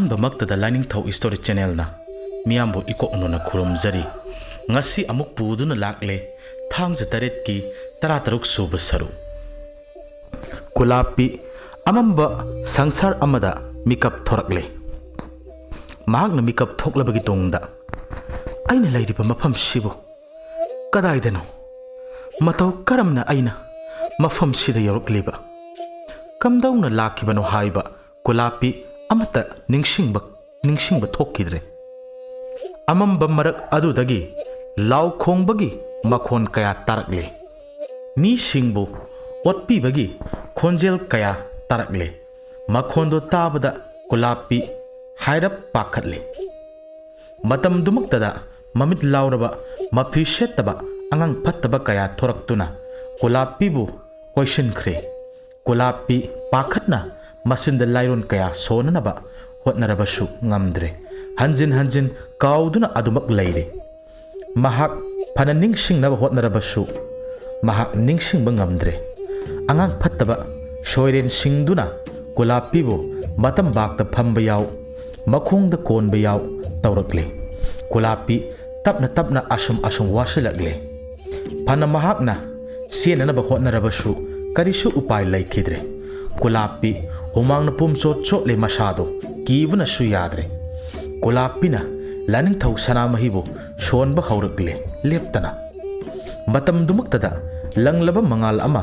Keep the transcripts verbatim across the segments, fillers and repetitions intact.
ꯑꯍꯥꯟꯕꯃꯛꯇꯗ ꯂꯥꯏꯅꯤꯡꯊꯧ story ꯆꯦꯅꯦꯜꯅ ꯃꯤꯌꯥꯝꯕꯨ ꯏꯀꯣꯛꯅꯣꯅ ꯈꯨꯔꯨꯝꯖꯔꯤ꯫ ꯉꯁꯤ ꯑꯃꯨꯛ ꯄꯨꯗꯨꯅ ꯂꯥꯛꯂꯦ, ꯊꯥꯡꯖ ꯇꯔꯦꯠꯀꯤ ꯇꯔꯥꯇꯔꯨꯛ ꯁꯨꯕ ꯁꯔꯨꯛ꯫ ꯀꯨꯂꯥꯞꯄꯤ ꯑꯃꯝꯕ ꯁꯪꯁꯥꯔ ꯑꯃꯗ ꯃꯤꯀꯞ ꯊꯣꯔꯛꯂꯦ꯫ ꯃꯍꯥꯛꯅ ꯃꯤꯀꯞ ꯊꯣꯛꯂꯕꯒꯤ ꯇꯨꯡꯗ, "ꯑꯩꯅ ꯂꯩꯔꯤꯕ ꯃꯐꯝꯁꯤꯕꯨ ꯀꯗꯥꯏꯗꯅꯣ? ꯃꯇꯧ ꯀꯔꯝꯅ ꯑꯩꯅ ꯃꯐꯝꯁꯤꯗ ꯌꯧꯔꯛꯂꯤꯕ? ꯀꯝꯗꯧꯅ ꯂꯥꯛꯈꯤꯕꯅꯣ?" ꯍꯥꯏꯕ ꯀꯨꯂꯥꯞꯄꯤ ꯑꯃꯠꯇ ꯅꯤꯡꯁꯤꯡꯕ, ꯅꯤꯡꯁꯤꯡꯕ ꯊꯣꯛꯈꯤꯗ꯭ꯔꯦ꯫ ꯑꯃꯝꯕ ꯃꯔꯛ ꯑꯗꯨꯗꯒꯤ ꯂꯥꯎ ꯈꯣꯡꯕꯒꯤ ꯃꯈꯣꯟ ꯀꯌꯥ ꯇꯥꯔꯛꯂꯦ꯫ ꯃꯤꯁꯤꯡꯕꯨ ꯑꯣꯠꯄꯤꯕꯒꯤ ꯈꯣꯟꯖꯦꯜ ꯀꯌꯥ ꯇꯥꯔꯛꯂꯦ꯫ ꯃꯈꯣꯟꯗꯨ ꯇꯥꯕꯗ ꯀꯨꯂꯥꯞꯄꯤ ꯍꯥꯏꯔꯞ ꯄꯥꯈꯠꯂꯦ꯫ ꯃꯇꯝꯗꯨꯃꯛꯇꯗ ꯃꯃꯤꯠ ꯂꯥꯎꯔꯕ, ꯃꯐꯤ ꯁꯦꯠꯇꯕ ꯑꯉꯥꯡ ꯐꯠꯇꯕ ꯀꯌꯥ ꯊꯣꯔꯛꯇꯨꯅ ꯀꯨꯂꯥꯞꯄꯤꯕꯨ ꯀꯣꯏꯁꯤꯟꯈ꯭ꯔꯦ꯫ ꯀꯨꯂꯥꯞꯄꯤ ꯄꯥꯈꯠꯅ ꯃꯆꯤꯟꯗ ꯂꯥꯏꯔꯣꯟ ꯀꯌꯥ ꯁꯣꯟꯅꯅꯕ ꯍꯣꯠꯅꯔꯕꯁꯨ ꯉꯝꯗ꯭ꯔꯦ꯫ ꯍꯟꯖꯤꯟ ꯍꯟꯖꯤꯟ ꯀꯥꯎꯗꯨꯅ ꯑꯗꯨꯃꯛ ꯂꯩꯔꯦ꯫ ꯃꯍꯥꯛ ꯐꯅ ꯅꯤꯡꯁꯤꯡꯅꯕ ꯍꯣꯠꯅꯔꯕꯁꯨ ꯃꯍꯥꯛ ꯅꯤꯡꯁꯤꯡꯕ ꯉꯝꯗ꯭ꯔꯦ꯫ ꯑꯉꯥꯡ ꯐꯠꯇꯕ ꯁꯣꯏꯔꯦꯟꯁꯤꯡꯗꯨꯅ ꯀꯨꯂꯥꯞꯄꯤꯕꯨ ꯃꯇꯝꯕꯥꯛꯇ ꯐꯝꯕ ꯌꯥꯎ, ꯃꯈꯣꯡꯗ ꯀꯣꯟꯕ ꯌꯥꯎ ꯇꯧꯔꯛꯂꯦ꯫ ꯀꯨꯂꯥꯞꯄꯤ ꯇꯞꯅ ꯇꯞꯅ ꯑꯁꯨꯝ ꯑꯁꯨꯝ ꯋꯥꯁꯤꯜꯂꯛꯂꯦ꯫ ꯐꯅ ꯃꯍꯥꯛꯅ ꯆꯦꯟꯅꯅꯕ ꯍꯣꯠꯅꯔꯕꯁꯨ ꯀꯔꯤꯁꯨ ꯎꯄꯥꯏ ꯂꯩꯈꯤꯗ꯭ꯔꯦ꯫ ꯀꯨꯂꯥꯞꯄꯤ ꯍꯨꯃꯥꯡꯅ ꯄꯨꯝꯆꯣꯠ ꯆꯣꯠꯂꯦ ꯃꯁꯥꯗꯣ, ꯀꯤꯕꯅꯁꯨ ꯌꯥꯗ꯭ꯔꯦ꯫ ꯀꯨꯂꯥꯞꯄꯤꯅ ꯂꯥꯏꯅꯤꯡꯊꯧ ꯁꯅꯥꯃꯍꯤꯕꯨ ꯁꯣꯟꯕ ꯍꯧꯔꯛꯂꯦ ꯂꯦꯞꯇꯅ꯫ ꯃꯇꯝꯗꯨꯃꯛꯇꯗ ꯂꯪꯂꯕ ꯃꯉꯥꯜ ꯑꯃ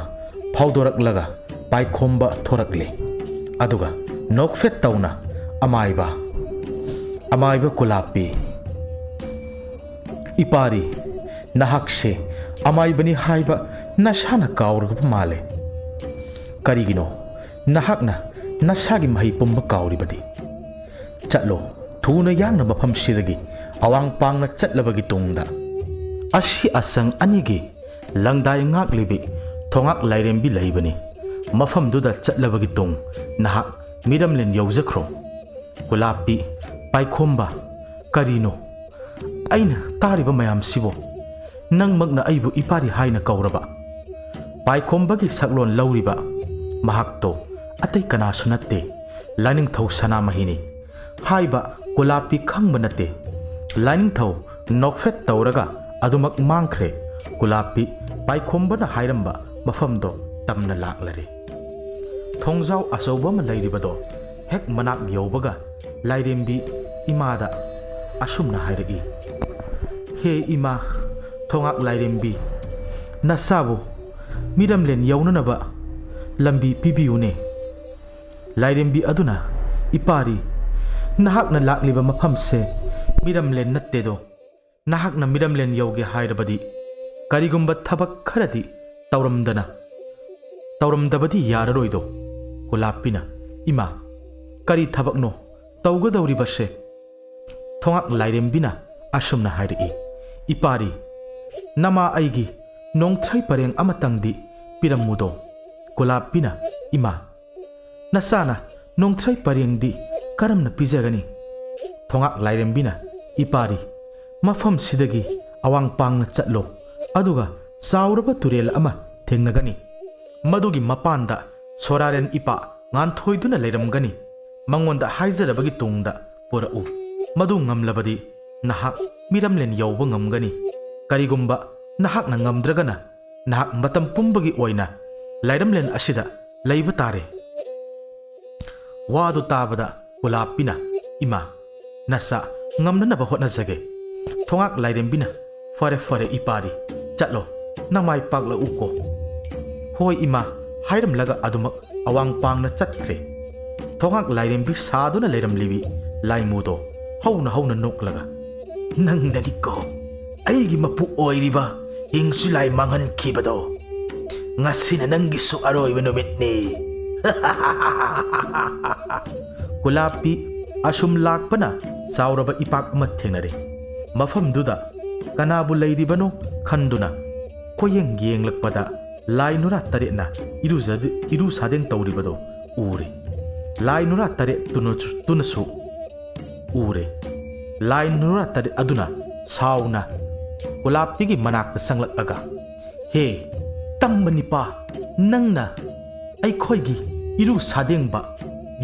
ꯐꯥꯎꯗꯣꯔꯛꯂꯒ ꯄꯥꯏꯈꯣꯝꯕ ꯊꯣꯔꯛꯂꯦ꯫ ꯑꯗꯨꯒ ꯅꯣꯛꯐꯦꯠ ꯇꯧꯅ, "ꯑꯃꯥꯏꯕ, ꯑꯃꯥꯏꯕ ꯀꯨꯂꯥꯞꯄꯤ, ꯏꯄꯥꯔꯤ, ꯅꯍꯥꯛꯁꯦ ꯑꯃꯥꯏꯕꯅꯤ ꯍꯥꯏꯕ ꯅꯁꯥꯅ ꯀꯥꯎꯔꯕ ꯃꯥꯜꯂꯦ꯫ ꯀꯔꯤꯒꯤꯅꯣ ꯅꯍꯥꯛꯅ ꯅꯁꯥꯒꯤ ꯃꯍꯩ ꯄꯨꯝꯕ ꯀꯥꯎꯔꯤꯕꯗꯤ? ꯆꯠꯂꯣ, ꯊꯨꯅ ꯌꯥꯡꯅ ꯃꯐꯝꯁꯤꯗꯒꯤ ꯑꯋꯥꯡ ꯄꯥꯡꯅ ꯆꯠꯂꯕꯒꯤ ꯇꯨꯡꯗ ꯑꯁꯤ ꯑꯁꯪ ꯑꯅꯤꯒꯤ ꯂꯪꯗꯥꯏ ꯉꯥꯛꯂꯤꯕꯤ ꯊꯣꯉꯥꯛ ꯂꯥꯏꯔꯦꯝꯕꯤ ꯂꯩꯕꯅꯤ꯫ ꯃꯐꯝꯗꯨꯗ ꯆꯠꯂꯕꯒꯤ ꯇꯨꯡ ꯅꯍꯥꯛ ꯃꯤꯔꯝꯂꯦꯟ ꯌꯧꯖꯈ꯭ꯔꯣ꯫" ꯀꯨꯂꯥꯞꯄꯤ, ꯄꯥꯏꯈꯣꯝꯕ, ꯀꯔꯤꯅꯣ ꯑꯩꯅ ꯇꯥꯔꯤꯕ ꯃꯌꯥꯝꯁꯤꯕꯨ? ꯅꯪꯃꯛꯅ ꯑꯩꯕꯨ ꯏꯄꯥꯔꯤ ꯍꯥꯏꯅ ꯀꯧꯔꯕ? ꯄꯥꯏꯈꯣꯝꯕꯒꯤ ꯁꯛꯂꯣꯟ ꯂꯧꯔꯤꯕ ꯃꯍꯥꯛꯇꯣ ꯑꯇꯩ ꯀꯅꯥꯁꯨ ꯅꯠꯇꯦ, ꯂꯥꯏꯅꯤꯡꯊꯧ ꯁꯅꯥꯃꯍꯤꯅꯤ꯫ ꯍꯥꯏꯕ ꯀꯨꯂꯥꯞꯄꯤ ꯈꯪꯕ ꯅꯠꯇꯦ꯫ ꯂꯥꯏꯅꯤꯡꯊꯧ ꯅꯣꯛꯐꯦꯠ ꯇꯧꯔꯒ ꯑꯗꯨꯃꯛ ꯃꯥꯡꯈ꯭ꯔꯦ꯫ ꯀꯨꯂꯥꯞꯄꯤ ꯄꯥꯏꯈꯣꯝꯕꯅ ꯍꯥꯏꯔꯝꯕ ꯃꯐꯝꯗꯣ ꯇꯝꯅ ꯂꯥꯛꯂꯔꯦ꯫ ꯊꯣꯡꯖꯥꯎ ꯑꯆꯧꯕ ꯑꯃ ꯂꯩꯔꯤꯕꯗꯣ ꯍꯦꯛ ꯃꯅꯥꯛ ꯌꯧꯕꯒ ꯂꯥꯏꯔꯦꯝꯕꯤ ꯏꯃꯥꯗ ꯑꯁꯨꯝꯅ ꯍꯥꯏꯔꯛꯏ, "ꯍꯦ ꯏꯃꯥ, ꯊꯣꯉꯥꯛ ꯂꯥꯏꯔꯦꯝꯕꯤ, ꯅꯆꯥꯕꯨ ꯃꯤꯔꯝꯂꯦꯟ ꯌꯧꯅꯅꯕ ꯂꯝꯕꯤ ꯄꯤꯕꯤꯌꯨꯅꯦ꯫" ꯂꯥꯏꯔꯦꯝꯕꯤ ꯑꯗꯨꯅ, "ꯏꯄꯥꯔꯤ, ꯅꯍꯥꯛꯅ ꯂꯥꯛꯂꯤꯕ ꯃꯐꯝꯁꯦ ꯃꯤꯔꯝꯂꯦꯟ ꯅꯠꯇꯦꯗꯣ꯫ ꯅꯍꯥꯛꯅ ꯃꯤꯔꯝꯂꯦꯟ ꯌꯧꯒꯦ ꯍꯥꯏꯔꯕꯗꯤ ꯀꯔꯤꯒꯨꯝꯕ ꯊꯕꯛ ꯈꯔꯗꯤ ꯇꯧꯔꯝꯗꯅ, ꯇꯧꯔꯝꯗꯕꯗꯤ ꯌꯥꯔꯔꯣꯏꯗꯣ꯫" ꯀꯨꯂꯥꯞꯄꯤꯅ, "ꯏꯃꯥ, ꯀꯔꯤ ꯊꯕꯛꯅꯣ ꯇꯧꯒꯗꯧꯔꯤꯕꯁꯦ?" ꯊꯣꯉꯥꯛ ꯂꯥꯏꯔꯦꯝꯕꯤꯅ ꯑꯁꯨꯝꯅ ꯍꯥꯏꯔꯛꯏ, "ꯏꯄꯥꯔꯤ, ꯅꯃꯥ ꯑꯩꯒꯤ ꯅꯣꯡꯊ꯭ꯔꯩ ꯄꯔꯦꯡ ꯑꯃꯇꯪꯗꯤ ꯄꯤꯔꯝꯃꯨꯗꯣ꯫" ꯀꯨꯂꯥꯞꯄꯤꯅ, "ꯏꯃꯥ, ꯅꯆꯥꯅ ꯅꯣꯡꯊ꯭ꯔꯩ ꯄꯔꯦꯡꯗꯤ ꯀꯔꯝꯅ ꯄꯤꯖꯒꯅꯤ?" ꯊꯣꯉꯥꯛ ꯂꯥꯏꯔꯦꯝꯕꯤꯅ, "ꯏꯄꯥꯔꯤ, ꯃꯐꯝꯁꯤꯗꯒꯤ ꯑꯋꯥꯡ ꯄꯥꯡꯅ ꯆꯠꯂꯣ, ꯑꯗꯨꯒ ꯆꯥꯎꯔꯕ ꯇꯨꯔꯦꯜ ꯑꯃ ꯊꯦꯡꯅꯒꯅꯤ꯫ ꯃꯗꯨꯒꯤ ꯃꯄꯥꯟꯗ ꯁꯣꯔꯥꯔꯦꯟ ꯏꯄꯥ ꯉꯥꯟꯊꯣꯏꯗꯨꯅ ꯂꯩꯔꯝꯒꯅꯤ꯫ ꯃꯉꯣꯟꯗ ꯍꯥꯏꯖꯔꯕꯒꯤ ꯇꯨꯡꯗ ꯄꯨꯔꯛꯎ꯫ ꯃꯗꯨ ꯉꯝꯂꯕꯗꯤ ꯅꯍꯥꯛ ꯃꯤꯔꯝꯂꯦꯟ ꯌꯧꯕ ꯉꯝꯒꯅꯤ꯫ ꯀꯔꯤꯒꯨꯝꯕ ꯅꯍꯥꯛꯅ ꯉꯝꯗ꯭ꯔꯒꯅ, ꯅꯍꯥꯛ ꯃꯇꯝ ꯄꯨꯝꯕꯒꯤ ꯑꯣꯏꯅ ꯂꯥꯏꯔꯝꯂꯦꯟ ꯑꯁꯤꯗ ꯂꯩꯕ ꯇꯥꯔꯦ꯫" ꯋꯥꯗꯨ ꯇꯥꯕꯗ ꯀꯨꯂꯥꯞꯄꯤꯅ, "ꯏꯃꯥ, ꯅꯆꯥ ꯉꯝꯅꯅꯕ ꯍꯣꯠꯅꯖꯒꯦ꯫" ꯊꯣꯉꯥꯛ ꯂꯥꯏꯔꯦꯝꯕꯤꯅ, "ꯐꯔꯦ, ꯐꯔꯦ, ꯏꯄꯥꯔꯤ, ꯆꯠꯂꯣ, ꯅꯃꯥꯏ ꯄꯥꯛꯂꯛꯎꯀꯣ꯫" "ꯍꯣꯏ ꯏꯃꯥ" ꯍꯥꯏꯔꯝꯂꯒ ꯑꯗꯨꯃꯛ ꯑꯋꯥꯡ ꯄꯥꯡꯅ ꯆꯠꯈ꯭ꯔꯦ꯫ ꯊꯣꯉꯥꯛ ꯂꯥꯏꯔꯦꯝꯕꯤ ꯁꯥꯗꯨꯅ ꯂꯩꯔꯝꯂꯤꯕꯤ ꯂꯥꯏꯃꯨꯗꯣ ꯍꯧꯅ ꯍꯧꯅ ꯅꯣꯛꯂꯒ, "ꯅꯪꯅꯅꯤꯀꯣ ꯑꯩꯒꯤ ꯃꯄꯨ ꯑꯣꯏꯔꯤꯕ ꯍꯤꯡꯁꯨ ꯂꯥꯏ ꯃꯥꯡꯍꯟꯈꯤꯕꯗꯣ꯫ ꯉꯁꯤꯅ ꯅꯪꯒꯤꯁꯨ ꯑꯔꯣꯏꯕ ꯅꯨꯃꯤꯠꯅꯤ꯫" ꯀꯨꯂꯥꯞꯄꯤ ꯑꯁꯨꯝ ꯂꯥꯛꯄꯅ ꯆꯥꯎꯔꯕ ꯏꯄꯥꯛ ꯑꯃ ꯊꯦꯡꯅꯔꯦ꯫ ꯃꯐꯝꯗꯨꯗ ꯀꯅꯥꯕꯨ ꯂꯩꯔꯤꯕꯅꯣ ꯈꯟꯗꯨꯅ ꯀꯣꯌꯦꯡ ꯌꯦꯡꯂꯛꯄꯗ ꯂꯥꯏ ꯅꯨꯔꯥ ꯇꯔꯦꯠꯅ ꯏꯔꯨꯖ-, ꯏꯔꯨ ꯁꯥꯗꯦꯡ ꯇꯧꯔꯤꯕꯗꯣ ꯎꯔꯦ꯫ ꯂꯥꯏ ꯅꯨꯔꯥ ꯇꯔꯦꯠ ꯇꯨꯅꯁꯨ, ꯇꯨꯅꯁꯨ ꯎꯔꯦ꯫ ꯂꯥꯏ ꯅꯨꯔꯥ ꯇꯔꯦꯠ ꯑꯗꯨꯅ ꯁꯥꯎꯅ ꯀꯨꯂꯥꯞꯄꯤꯒꯤ ꯃꯅꯥꯛꯇ ꯆꯪꯂꯛꯂꯒ, "ꯍꯦ, ꯇꯝꯕ ꯅꯤꯄꯥ, ꯅꯪꯅ ꯑꯩꯈꯣꯏꯒꯤ ꯏꯔꯨ ꯁꯥꯗꯦꯡꯕ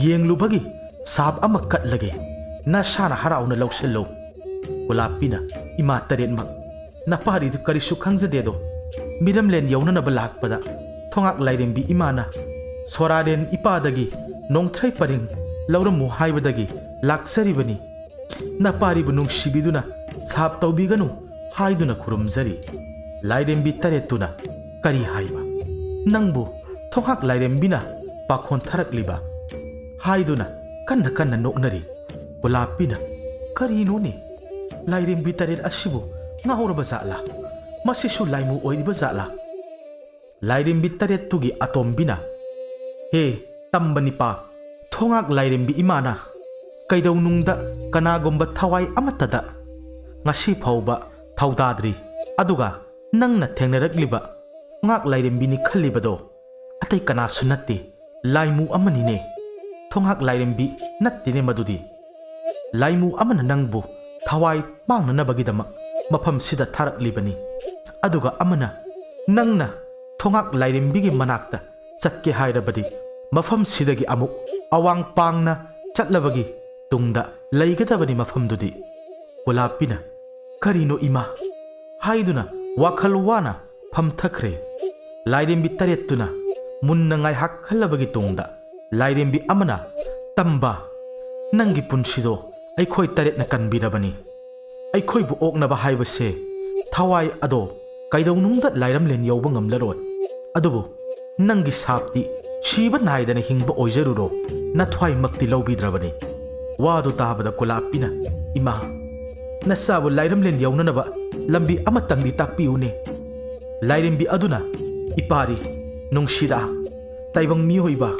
ꯌꯦꯡꯂꯨꯕꯒꯤ ꯁꯥꯞ ꯑꯃ ꯀꯠꯂꯒꯦ, ꯅꯁꯥꯅ ꯍꯔꯥꯎꯅ ꯂꯧꯁꯤꯜꯂꯨ꯫ ꯒꯨꯂꯥꯞꯄꯤꯅ, ꯏꯃꯥ ꯇꯔꯦꯠꯃꯛ, ꯅꯄꯥꯔꯤꯗꯨ ꯀꯔꯤꯁꯨ ꯈꯪꯖꯗꯦꯗꯣ, ꯃꯤꯔꯝꯂꯦꯟ ꯌꯧꯅꯅꯕ ꯂꯥꯛꯄꯗ ꯊꯣꯉꯥꯛ ꯂꯥꯏꯔꯦꯝꯕꯤ ꯏꯃꯥꯅ ꯁꯣꯔꯥꯔꯦꯟ ꯏꯄꯥꯗꯒꯤ ꯅꯣꯡꯊ꯭ꯔꯩ ꯄꯔꯦꯡ ꯂꯧꯔꯝꯃꯨ ꯍꯥꯏꯕꯗꯒꯤ ꯂꯥꯛꯆꯔꯤꯕꯅꯤ꯫ ꯅꯄꯥꯔꯤꯕꯨ ꯅꯨꯡꯁꯤꯕꯤꯗꯨꯅ ꯁꯥꯞ ꯇꯧꯕꯤꯒꯅꯨ ꯍꯥꯏꯗꯨꯅ ꯈꯨꯔꯨꯝꯖꯔꯤ꯫ ꯂꯥꯏꯔꯦꯝꯕꯤ ꯇꯔꯦꯠꯇꯨꯅ ꯀꯔꯤ ꯍꯥꯏꯕ? ꯅꯪꯕꯨ ꯊꯣꯉꯥꯛ ꯂꯥꯏꯔꯦꯝꯕꯤꯅ ꯄꯥꯈꯣꯟ ꯊꯥꯔꯛꯂꯤꯕ? ꯍꯥꯏꯗꯨꯅ ꯀꯟꯅ ꯀꯟꯅ ꯅꯣꯛꯅꯔꯤ꯫ ꯒꯨꯂꯥꯞꯄꯤꯅ, ꯀꯔꯤꯅꯣꯅꯦ? ꯂꯥꯏꯔꯦꯝꯕꯤ ꯇꯔꯦꯠ ꯑꯁꯤꯕꯨ ꯉꯥꯎꯔꯕ ꯖꯥꯠꯂꯥ? ꯃꯁꯤꯁꯨ ꯂꯥꯏꯃꯨ ꯑꯣꯏꯔꯤꯕ ꯖꯥꯠꯂꯥ? ꯂꯥꯏꯔꯦꯝꯕꯤ ꯇꯔꯦꯠꯇꯨꯒꯤ ꯑꯇꯣꯝꯕꯤꯅ, ꯍꯦ ꯇꯝꯕ ꯅꯤꯄꯥ, ꯊꯣꯉꯥꯛ ꯂꯥꯏꯔꯦꯝꯕꯤ ꯏꯃꯥꯅ ꯀꯩꯗꯧꯅꯨꯡꯗ ꯀꯅꯥꯒꯨꯝꯕ ꯊꯋꯥꯏ ꯑꯃꯠꯇꯗ ꯉꯁꯤ ꯐꯥꯎꯕ ꯊꯧꯗꯥꯗ꯭ꯔꯤ꯫ ꯑꯗꯨꯒ ꯅꯪꯅ ꯊꯦꯡꯅꯔꯛꯂꯤꯕ ꯊꯣꯉꯥꯛ ꯂꯥꯏꯔꯦꯝꯕꯤꯅꯤ ꯈꯜꯂꯤꯕꯗꯣ ꯑꯇꯩ ꯀꯅꯥꯁꯨ ꯅꯠꯇꯦ, ꯂꯥꯏꯃꯨ ꯑꯃꯅꯤꯅꯦ꯫ ꯊꯣꯉꯥꯛ ꯂꯥꯏꯔꯦꯝꯕꯤ ꯅꯠꯇꯦꯅꯦ ꯃꯗꯨꯗꯤ꯫ ꯂꯥꯏꯃꯨ ꯑꯃꯅ ꯅꯪꯕꯨ ꯊꯋꯥꯏ ꯄꯥꯡꯅꯅꯕꯒꯤꯗꯃꯛ ꯃꯐꯝꯁꯤꯗ ꯊꯥꯔꯛꯂꯤꯕꯅꯤ꯫ ꯑꯗꯨꯒ ꯑꯃꯅ ꯅꯪꯅ ꯊꯣꯉꯥꯛ ꯂꯥꯏꯔꯦꯝꯕꯤꯒꯤ ꯃꯅꯥꯛꯇ ꯆꯠꯀꯦ ꯍꯥꯏꯔꯕꯗꯤ ꯃꯐꯝꯁꯤꯗꯒꯤ ꯑꯃꯨꯛ ꯑꯋꯥꯡ ꯄꯥꯡꯅ ꯆꯠꯂꯕꯒꯤ ꯇꯨꯡꯗ ꯂꯩꯒꯗꯕꯅꯤ ꯃꯐꯝꯗꯨꯗꯤ꯫ ꯒꯨꯂꯥꯞꯄꯤꯅ, ꯀꯔꯤꯅꯣ ꯏꯃꯥ? ꯍꯥꯏꯗꯨꯅ ꯋꯥꯈꯜ ꯋꯥꯅ ꯐꯝꯊꯈ꯭ꯔꯦ꯫ ꯂꯥꯏꯔꯦꯝꯕꯤ ꯇꯔꯦꯠꯇꯨꯅ ꯃꯨꯟꯅ ꯉꯥꯏꯍꯥꯛ ꯈꯜꯂꯕꯒꯤ ꯇꯨꯡꯗ ꯂꯥꯏꯔꯦꯝꯕꯤ ꯑꯃꯅ, ꯇꯝꯕ, ꯅꯪꯒꯤ ꯄꯨꯟꯁꯤꯗꯣ ꯑꯩꯈꯣꯏ ꯇꯔꯦꯠꯅ ꯀꯟꯕꯤꯔꯕꯅꯤ꯫ ꯑꯩꯈꯣꯏꯕꯨ ꯑꯣꯛꯅꯕ ꯍꯥꯏꯕꯁꯦ ꯊꯋꯥꯏ ꯑꯗꯣ ꯀꯩꯗꯧꯅꯨꯡꯗ ꯂꯥꯏꯔꯝꯂꯦꯟ ꯌꯧꯕ ꯉꯝꯂꯔꯣꯏ꯫ ꯑꯗꯨꯕꯨ ꯅꯪꯒꯤ ꯁꯥꯞꯇꯤ ꯁꯤꯕ ꯅꯥꯏꯗꯅ ꯍꯤꯡꯕ ꯑꯣꯏꯖꯔꯨꯔꯣ, ꯅꯊ꯭ꯋꯥꯏꯃꯛꯇꯤ ꯂꯧꯕꯤꯗ꯭ꯔꯕꯅꯤ꯫ ꯋꯥꯗꯨ ꯇꯥꯕꯗ ꯒꯨꯂꯥꯞꯄꯤꯅ, ꯏꯃꯥ, ꯅꯆꯥꯕꯨ ꯂꯥꯏꯔꯝꯂꯦꯟ ꯌꯧꯅꯅꯕ ꯂꯝꯕꯤ ꯑꯃꯇꯪꯗꯤ ꯇꯥꯛꯄꯤꯌꯨꯅꯦ꯫ ꯂꯥꯏꯔꯦꯝꯕꯤ ꯑꯗꯨꯅ, ꯏꯄꯥꯔꯤ, ꯅꯨꯡꯁꯤꯔꯥ, ꯇꯥꯏꯕꯪ ꯃꯤꯑꯣꯏꯕ,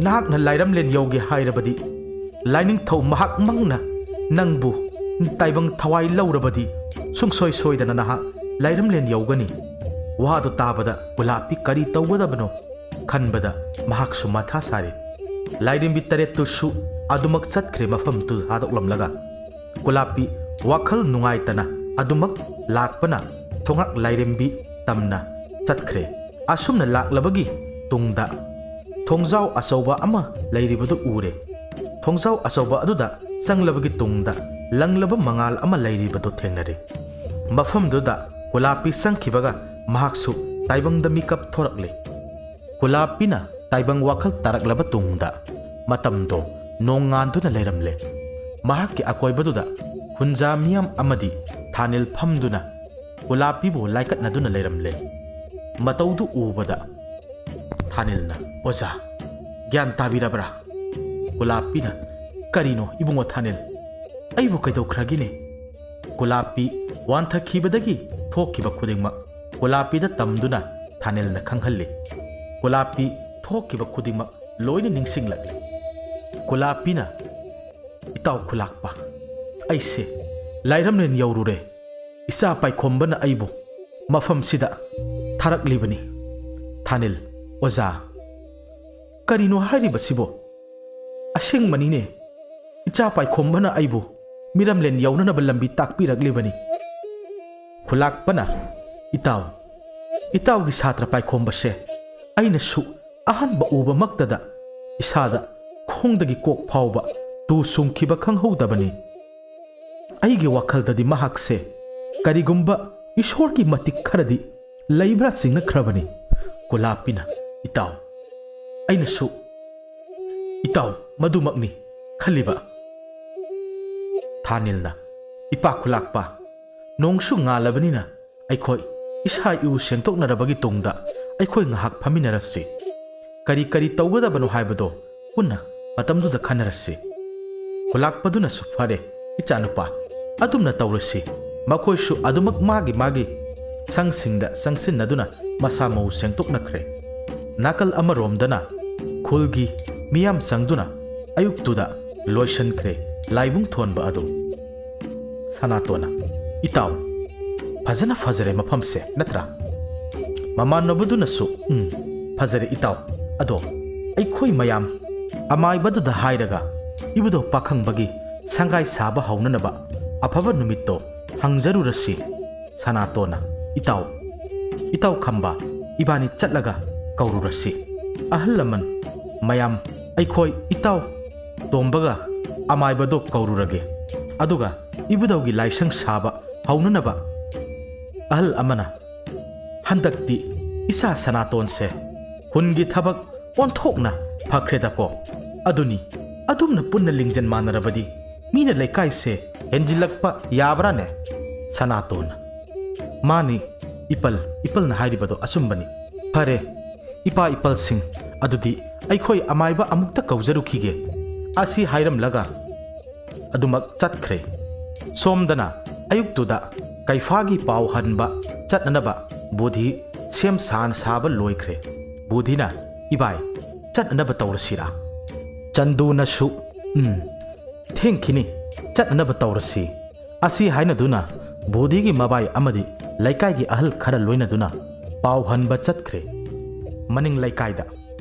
ꯅꯍꯥꯛꯅ ꯂꯥꯏꯔꯝꯂꯦꯟ ꯌꯧꯒꯦ ꯍꯥꯏꯔꯕꯗꯤ ꯂꯥꯏꯅꯤꯡꯊꯧ ꯃꯍꯥꯛꯃꯛꯅ ꯅꯪꯕꯨ ꯇꯥꯏꯕꯪ ꯊꯋꯥꯏ ꯂꯧꯔꯕꯗꯤ ꯁꯨꯡꯁꯣꯏ ꯁꯣꯏꯗꯅ ꯅꯍꯥꯛ ꯂꯥꯏꯔꯝꯂꯦꯟ ꯌꯧꯒꯅꯤ꯫ ꯋꯥꯗꯨ ꯇꯥꯕꯗ ꯒꯨꯂꯥꯞꯄꯤ ꯀꯔꯤ ꯇꯧꯒꯗꯕꯅꯣ ꯈꯟꯕꯗ ꯃꯍꯥꯛꯁꯨ ꯃꯊꯥ ꯁꯥꯔꯤ꯫ ꯂꯥꯏꯔꯦꯝꯕꯤ ꯇꯔꯦꯠꯇꯨꯁꯨ ꯑꯗꯨꯃꯛ ꯆꯠꯈ꯭ꯔꯦ ꯃꯐꯝꯗꯨ ꯊꯥꯗꯣꯛꯂꯝꯂꯒ꯫ ꯒꯨꯂꯥꯞꯄꯤ ꯋꯥꯈꯜ ꯅꯨꯡꯉꯥꯏꯇꯅ ꯑꯗꯨꯃꯛ ꯂꯥꯛꯄꯅ ꯊꯣꯉꯥꯛ ꯂꯥꯏꯔꯦꯝꯕꯤ ꯇꯝꯅ ꯆꯠꯈ꯭ꯔꯦ꯫ ꯑꯁꯨꯝꯅ ꯂꯥꯛꯂꯕꯒꯤ ꯇꯨꯡꯗ ꯊꯣꯡꯖꯥꯎ ꯑꯆꯧꯕ ꯑꯃ ꯂꯩꯔꯤꯕꯗꯨ ꯎꯔꯦ꯫ ꯊꯣꯡꯖꯥꯎ ꯑꯆꯧꯕ ꯑꯗꯨꯗ ꯆꯪꯂꯕꯒꯤ ꯇꯨꯡꯗ ꯂꯪꯂꯕ ꯃꯉꯥꯜ ꯑꯃ ꯂꯩꯔꯤꯕꯗꯨ ꯊꯦꯡꯅꯔꯦ꯫ ꯃꯐꯝꯗꯨꯗ ꯀꯨꯂꯥꯞꯄꯤ ꯆꯪꯈꯤꯕꯒ ꯃꯍꯥꯛꯁꯨ ꯇꯥꯏꯕꯪꯗ ꯃꯤꯀꯞ ꯊꯣꯔꯛꯂꯦ꯫ ꯀꯨꯂꯥꯞꯄꯤꯅ ꯇꯥꯏꯕꯪ ꯋꯥꯈꯜ ꯇꯥꯔꯛꯂꯕ ꯇꯨꯡꯗ ꯃꯇꯝꯗꯣ ꯅꯣꯡ ꯉꯥꯟꯗꯨꯅ ꯂꯩꯔꯝꯂꯦ꯫ ꯃꯍꯥꯛꯀꯤ ꯑꯀꯣꯏꯕꯗꯨꯗ ꯈꯨꯟꯖꯥ ꯃꯤꯌꯥꯝ ꯑꯃꯗꯤ ꯊꯥꯅꯤꯜ ꯐꯝꯗꯨꯅ ꯀꯨꯂꯥꯞꯄꯤꯕꯨ ꯂꯥꯏꯀꯠꯅꯗꯨꯅ ꯂꯩꯔꯝꯂꯦ꯫ ꯃꯇꯧꯗꯨ ꯎꯕꯗ ꯊꯥꯅꯤꯜꯅ, "ꯑꯣꯖꯥ, ꯒ꯭ꯌꯥꯟ ꯇꯥꯕꯤꯔꯕ꯭ꯔꯥ?" ꯀꯨꯂꯥꯞꯄꯤꯅ, "ꯀꯔꯤꯅꯣ ꯏꯕꯨꯡꯉꯣ ꯊꯥꯅꯤꯜ? ꯑꯩꯕꯨ ꯀꯩꯗꯧꯈ꯭ꯔꯒꯦꯅꯦ?" ꯀꯨꯂꯥꯞꯄꯤ ꯋꯥꯟꯊꯈꯤꯕꯗꯒꯤ ꯊꯣꯛꯈꯤꯕ ꯈꯨꯗꯤꯡꯃꯛ ꯀꯨꯂꯥꯞꯄꯤꯗ ꯇꯝꯗꯨꯅ ꯊꯥꯅꯤꯜꯅ ꯈꯪꯍꯜꯂꯤ꯫ ꯀꯨꯂꯥꯞꯄꯤ ꯊꯣꯛꯈꯤꯕ ꯈꯨꯗꯤꯡꯃꯛ ꯂꯣꯏꯅ ꯅꯤꯡꯁꯤꯡꯂꯛꯂꯤ꯫ ꯀꯨꯂꯥꯞꯄꯤꯅ, "ꯏꯇꯥꯎ ꯈꯨꯂꯥꯛꯄ, ꯑꯩꯁꯦ ꯂꯥꯏꯔꯝꯂꯦꯟ ꯌꯧꯔꯨꯔꯦ꯫ ꯏꯆꯥ ꯄꯥꯏꯈꯣꯝꯕꯅ ꯑꯩꯕꯨ ꯃꯐꯝꯁꯤꯗ ꯊꯥꯔꯛꯂꯤꯕꯅꯤ꯫" ꯊꯥꯅꯤꯜ, "ꯑꯣꯖꯥ, ꯀꯔꯤꯅꯣ ꯍꯥꯏꯔꯤꯕꯁꯤꯕꯣ? ꯑꯁꯦꯡꯕꯅꯤꯅꯦ, ꯏꯆꯥ ꯄꯥꯏꯈꯣꯝꯕꯅ ꯑꯩꯕꯨ ꯃꯤꯔꯝꯂꯦꯟ ꯌꯧꯅꯅꯕ ꯂꯝꯕꯤ ꯇꯥꯛꯄꯤꯔꯛꯂꯤꯕꯅꯤ꯫" ꯈꯨꯂꯥꯛꯄꯅ, "ꯏꯇꯥꯎ, ꯏꯇꯥꯎꯒꯤ ꯁꯥꯇ꯭ꯔ ꯄꯥꯏꯈꯣꯝꯕꯁꯦ ꯑꯩꯅꯁꯨ ꯑꯍꯥꯟꯕ ꯎꯕꯃꯛꯇꯗ ꯏꯁꯥꯗ ꯈꯣꯡꯗꯒꯤ ꯀꯣꯛ ꯐꯥꯎꯕ ꯇꯨ ꯁꯨꯡꯈꯤꯕ ꯈꯪꯍꯧꯗꯕꯅꯤ꯫ ꯑꯩꯒꯤ ꯋꯥꯈꯜꯗꯗꯤ ꯃꯍꯥꯛꯁꯦ ꯀꯔꯤꯒꯨꯝꯕ ꯏꯁꯣꯔꯒꯤ ꯃꯇꯤꯛ ꯈꯔꯗꯤ ꯂꯩꯕ꯭ꯔꯥ ꯆꯤꯡꯅꯈ꯭ꯔꯕꯅꯤ꯫" ꯀꯨꯂꯥꯞꯄꯤꯅ, "ꯏꯇꯥꯎ, ꯑꯩꯅꯁꯨ, ꯏꯇꯥꯎ, ꯃꯗꯨꯃꯛꯅꯤ ꯈꯜꯂꯤꯕ꯫" ꯊꯥꯅꯤꯜꯅ, "ꯏꯄꯥ ꯈꯨꯂꯥꯛꯄ, ꯅꯣꯡꯁꯨ ꯉꯥꯜꯂꯕꯅꯤꯅ ꯑꯩꯈꯣꯏ ꯏꯁꯥ ꯏꯎ ꯁꯦꯡꯗꯣꯛꯅꯔꯕꯒꯤ ꯇꯨꯡꯗ ꯑꯩꯈꯣꯏ ꯉꯥꯏꯍꯥꯛ ꯐꯝꯃꯤꯟꯅꯔꯁꯤ꯫ ꯀꯔꯤ ꯀꯔꯤ ꯇꯧꯒꯗꯕꯅꯣ ꯍꯥꯏꯕꯗꯣ ꯄꯨꯟꯅ ꯃꯇꯝꯗꯨꯗ ꯈꯟꯅꯔꯁꯤ꯫" ꯈꯨꯂꯥꯛꯄꯗꯨꯅꯁꯨ, "ꯐꯔꯦ, ꯏꯆꯥꯅꯨꯄꯥ, ꯑꯗꯨꯝꯅ ꯇꯧꯔꯁꯤ꯫" ꯃꯈꯣꯏꯁꯨ ꯑꯗꯨꯃꯛ ꯃꯥꯒꯤ ꯃꯥꯒꯤ ꯁꯪꯁꯤꯡꯗ ꯆꯪꯁꯤꯟꯅꯗꯨꯅ ꯃꯁꯥ ꯃꯎ ꯁꯦꯡꯗꯣꯛꯅꯈ꯭ꯔꯦ꯫ ꯅꯥꯀꯜ ꯑꯃꯔꯣꯝꯗꯅ ꯈꯨꯜꯒꯤ ꯃꯤꯌꯥꯝ ꯆꯪꯗꯨꯅ ꯑꯌꯨꯛꯇꯨꯗ ꯂꯣꯏꯁꯤꯟꯈ꯭ꯔꯦ ꯂꯥꯏꯕꯨꯡ ꯊꯣꯟꯕ ꯑꯗꯨ꯫ ꯁꯅꯥꯇꯣꯟꯅ, "ꯏꯇꯥꯎ, ꯐꯖꯅ ꯐꯖꯔꯦ ꯃꯐꯝꯁꯦ, ꯅꯠꯇ꯭ꯔꯥ?" ꯃꯃꯥꯟꯅꯕꯗꯨꯅꯁꯨ, "ꯎꯝ, ꯐꯖꯔꯦ ꯏꯇꯥꯎ꯫ ꯑꯗꯣ ꯑꯩꯈꯣꯏ ꯃꯌꯥꯝ ꯑꯃꯥꯏꯕꯗꯨꯗ ꯍꯥꯏꯔꯒ ꯏꯕꯨꯙꯧ ꯄꯥꯈꯪꯕꯒꯤ ꯁꯪꯒꯥꯏ ꯁꯥꯕ ꯍꯧꯅꯅꯕ ꯑꯐꯕ ꯅꯨꯃꯤꯠꯇꯣ ꯍꯪꯖꯔꯨꯔꯁꯤ꯫" ꯁꯅꯥꯇꯣꯟꯅ, "ꯏꯇꯥꯎ, ꯏꯇꯥꯎ ꯈꯝꯕ, ꯏꯕꯥꯅꯤ ꯆꯠꯂꯒ ꯀꯧꯔꯨꯔꯁꯤ꯫ ꯑꯍꯜ ꯂꯃꯟ ꯃꯌꯥꯝ, ꯑꯩꯈꯣꯏ ꯏꯇꯥꯎ ꯇꯣꯝꯕꯒ ꯑꯃꯥꯏꯕꯗꯣ ꯀꯧꯔꯨꯔꯒꯦ, ꯑꯗꯨꯒ ꯏꯕꯨꯙꯧꯒꯤ ꯂꯥꯏꯁꯪ ꯁꯥꯕ ꯍꯧꯅꯅꯕ꯫ ꯑꯍꯜ ꯑꯃꯅ, "ꯍꯟꯗꯛꯇꯤ ꯏꯆꯥ ꯁꯅꯥꯇꯣꯟꯁꯦ ꯍꯨꯟꯒꯤ ꯊꯕꯛ ꯑꯣꯟꯊꯣꯛꯅ ꯐꯈ꯭ꯔꯦꯗꯀꯣ꯫ ꯑꯗꯨꯅꯤ, ꯑꯗꯨꯝꯅ ꯄꯨꯟꯅ ꯂꯤꯡꯖꯦꯜ ꯃꯥꯟꯅꯔꯕꯗꯤ ꯃꯤꯅ ꯂꯩꯀꯥꯏꯁꯦ ꯍꯦꯟꯖꯤꯜꯂꯛꯄ ꯌꯥꯕ꯭ꯔꯥꯅꯦ?" ꯁꯅꯥꯇꯣꯟꯅ, "ꯃꯥꯅꯤ, ꯏꯄꯜ, ꯏꯄꯜꯅ ꯍꯥꯏꯔꯤꯕꯗꯣ ꯑꯆꯨꯝꯕꯅꯤ꯫ ꯐꯔꯦ, ꯏꯄꯥ ꯏꯄꯜꯁꯤꯡ, ꯑꯗꯨꯗꯤ ꯑꯩꯈꯣꯏ ꯑꯃꯥꯏꯕ ꯑꯃꯨꯛꯇ ꯀꯧꯖꯔꯨꯈꯤꯒꯦ" ꯑꯁꯤ ꯍꯥꯏꯔꯝꯂꯒ ꯑꯗꯨꯃꯛ ꯆꯠꯈ꯭ꯔꯦ꯫ ꯁꯣꯝꯗꯅ ꯑꯌꯨꯛꯇꯨꯗ ꯀꯩꯐꯥꯒꯤ ꯄꯥꯎ ꯍꯟꯕ ꯆꯠꯅꯅꯕ ꯕꯨꯙꯤ ꯁꯦꯝ ꯁꯥ ꯁꯥꯕ ꯂꯣꯏꯈ꯭ꯔꯦ꯫ ꯕꯨꯙꯤꯅ, "ꯏꯕꯥꯏ, ꯆꯠꯅꯅꯕ ꯇꯧꯔꯁꯤꯔꯥ?" ꯆꯟꯗꯨꯅꯁꯨ, "ꯎꯝ, ꯊꯦꯡꯈꯤꯅꯤ, ꯆꯠꯅꯅꯕ ꯇꯧꯔꯁꯤ" ꯑꯁꯤ ꯍꯥꯏꯅꯗꯨꯅ ꯕꯨꯙꯤꯒꯤ ꯃꯕꯥꯏ ꯑꯃꯗꯤ ꯂꯩꯀꯥꯏꯒꯤ ꯑꯍꯜ ꯈꯔ ꯂꯣꯏꯅꯗꯨꯅ ꯄꯥꯎ ꯍꯟꯕ ꯆꯠꯈ꯭ꯔꯦ꯫ ꯃꯅꯤꯡ ꯂꯩꯀꯥꯏꯗ